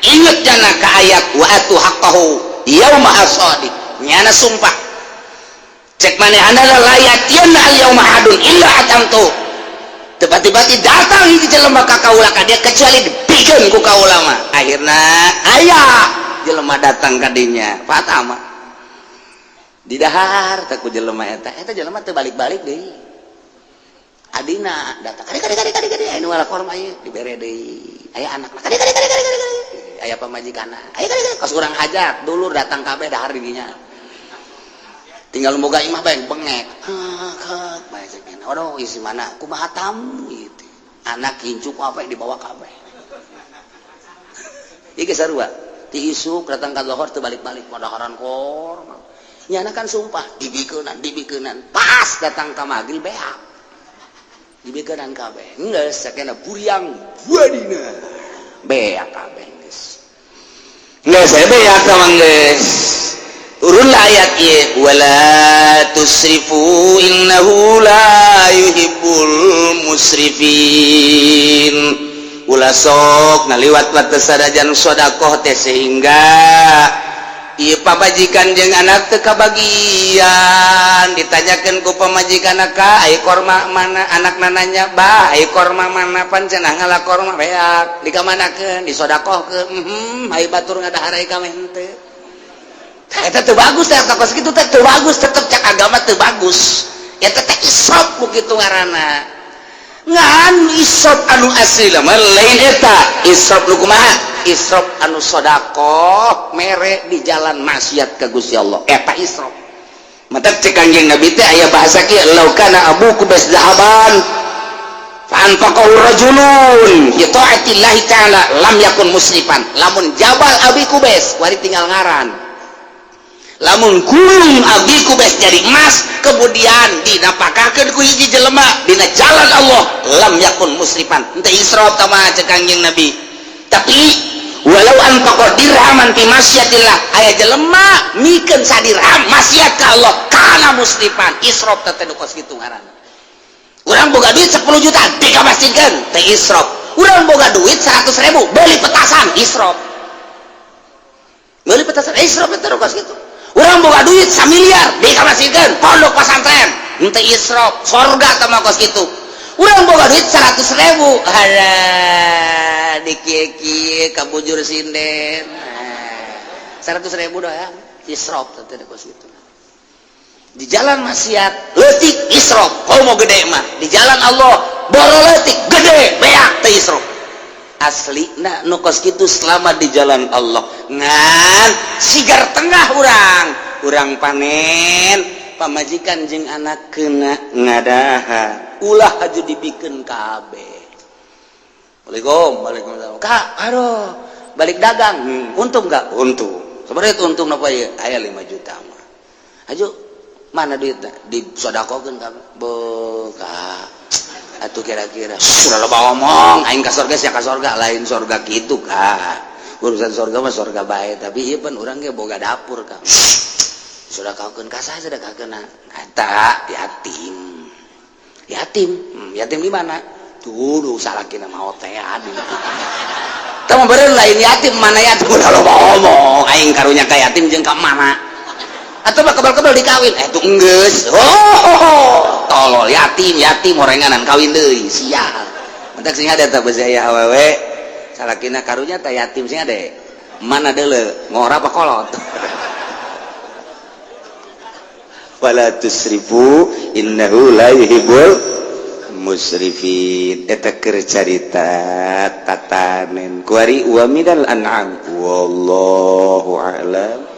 inget nyana ke ayat "Wa atu haqqahu yauma hasadi". Nyana sumpah, cek manehna, "La yatiyanna al-yauma ahadun illa at'amtuhu." Tiba-tiba datang hiji jelema ka kaula ka dia, kecuali dibikeun ku kaula mah. Akhirna aya jelema datang ka dinya, fatama didahar teh ku jelema eta. Eta jelema teu balik-balik deui. Adina datang, "Kade, kade, kade, kade, kade, aya nu ngala korma ieu." Dibere deui. Aya anakna, "Kade, kade, kade, kade, kade." Aya pamajikanna, "Aya, kade, kade." Kos urang hajat, dulur datang kabeh, dahar di dinya. Tinggal boga imah bae bengek hek bae cek. Aduh, isi mana, kumaha tamu gitu, anak incu apa yang dibawa kabeh. Ieu geus sarua ti isuk datang ka lohor, teu balik-balik padaharan korma. Nyana kan sumpah dibikeunan, dibikeunan. Pas datang ka magrib, beak dibikeunan kabeh. Geus sakena buriang buadina, beak kabeh. Geus, geus beak mah, geus turunlah ayat ieu, "Wala tusrifu innahu la yuhibbul musrifin." Ulah sok ngaliwat batas sadajan sodakoh teh, sehingga ieu pamajikan jeung anak teu kabagian. Ditanyakeun ku pamajikan, "Ka, ai korma mana?" Anak nanya, "Bah, ai korma mana? Pan cenah ngala korma beak, dikamanakeun?" "Disodakohkeun." Ai batur ngadahar, ai kame henteu. Eta teu bagus teh, kos kitu teh teu bagus. Tetep cak agama teu bagus. Eta teh israf begitu ngaranna. Ngan israf anu asli mah lain eta. Israf nu kumaha? Israf anu sodakoh mere di jalan maksiat ka Gusti Allah, eta israf. Mata cek Kanjeng Nabi teh aya bahasa kieu, "Lau kana Abu Kubais zahaban fa anfaqahu rajulun fi taatillahi ta'ala lam yakun musrifan." Lamun Jabal Abi Kubais wari tinggal ngaran, lamun gunung Abi Kubais jadi emas, kemudian dinapakahkeun ku hiji jelema dina jalan Allah, lam yakun musrifan, henteu israf tama cek Kanjeng Nabi. Tapi walau anfaqa dirhaman fi masyatillah, aya jelema mikeun sadirham maksiat ka Allah, kana musrifan. Israf teh nu kos kitu ngaranna. Urang boga duit 10 juta dikamasjidkeun, teh israf. Urang boga duit 100 ribu beli petasan, israf. Beli petasan israf teh nu kos kitu. Urang boga duit 1 miliar dikamasjidkeun pondok pesantren, henteu israf, sorga teh mah kos kitu. Urang boga duit 100 ribu, halah, dikieu-kieu kabujur sinden, 100 ribu doang, israf teh kos kitu. Di jalan maksiat leutik, israf. Komo gede mah. Di jalan Allah boro leutik, gede beak teh israf. Asli nah nu kos kitu selama di jalan Allah. Ngan sigar tengah urang, urang panen, pamajikan jeung anak kena ngadaha, ulah haju dibikeun kabeh. "Waalaikum, waalaikumsalam, Kak. Aduh, balik dagang, untung nggak?" "Untung." "Sebenarnya untung apa ya?" "Aya 5 juta mah." "Aju mana duitnya?" "Disodakokeun kabeh." "Beka atuh kira-kira sudah loba ngomong. Aing ka sorga, sia ka sorga." "Lain sorga kitu, Kak. Urusan sorga mah sorga bae, tapi ieu pan urang ge boga dapur, Kak. Sedekahkeun ka saha? Sedekahkeun eta yatim." "Yatim? Yatim di mana tuh?" "Duh, salakina maot teh." Teu beureun lain yatim. "Mana yatim? Udah loba ngomong. Aing karunya ka yatim jeung ka mana atau mah kebal-kebal dikawin." Eh, tuh enggeus. Oh, tolol. Yatim, yatim orenganan kawin deui, sial. Mentak sing ada teh beusi aya awewe salakina karunya teh yatim. Sing ade mana deuleu, ngora apa kolot. Wala tusrifu innahu la yuhibbul. Musrifin. Eta keur carita tatanen kuari. Wa minal an'am, wallahu a'lam.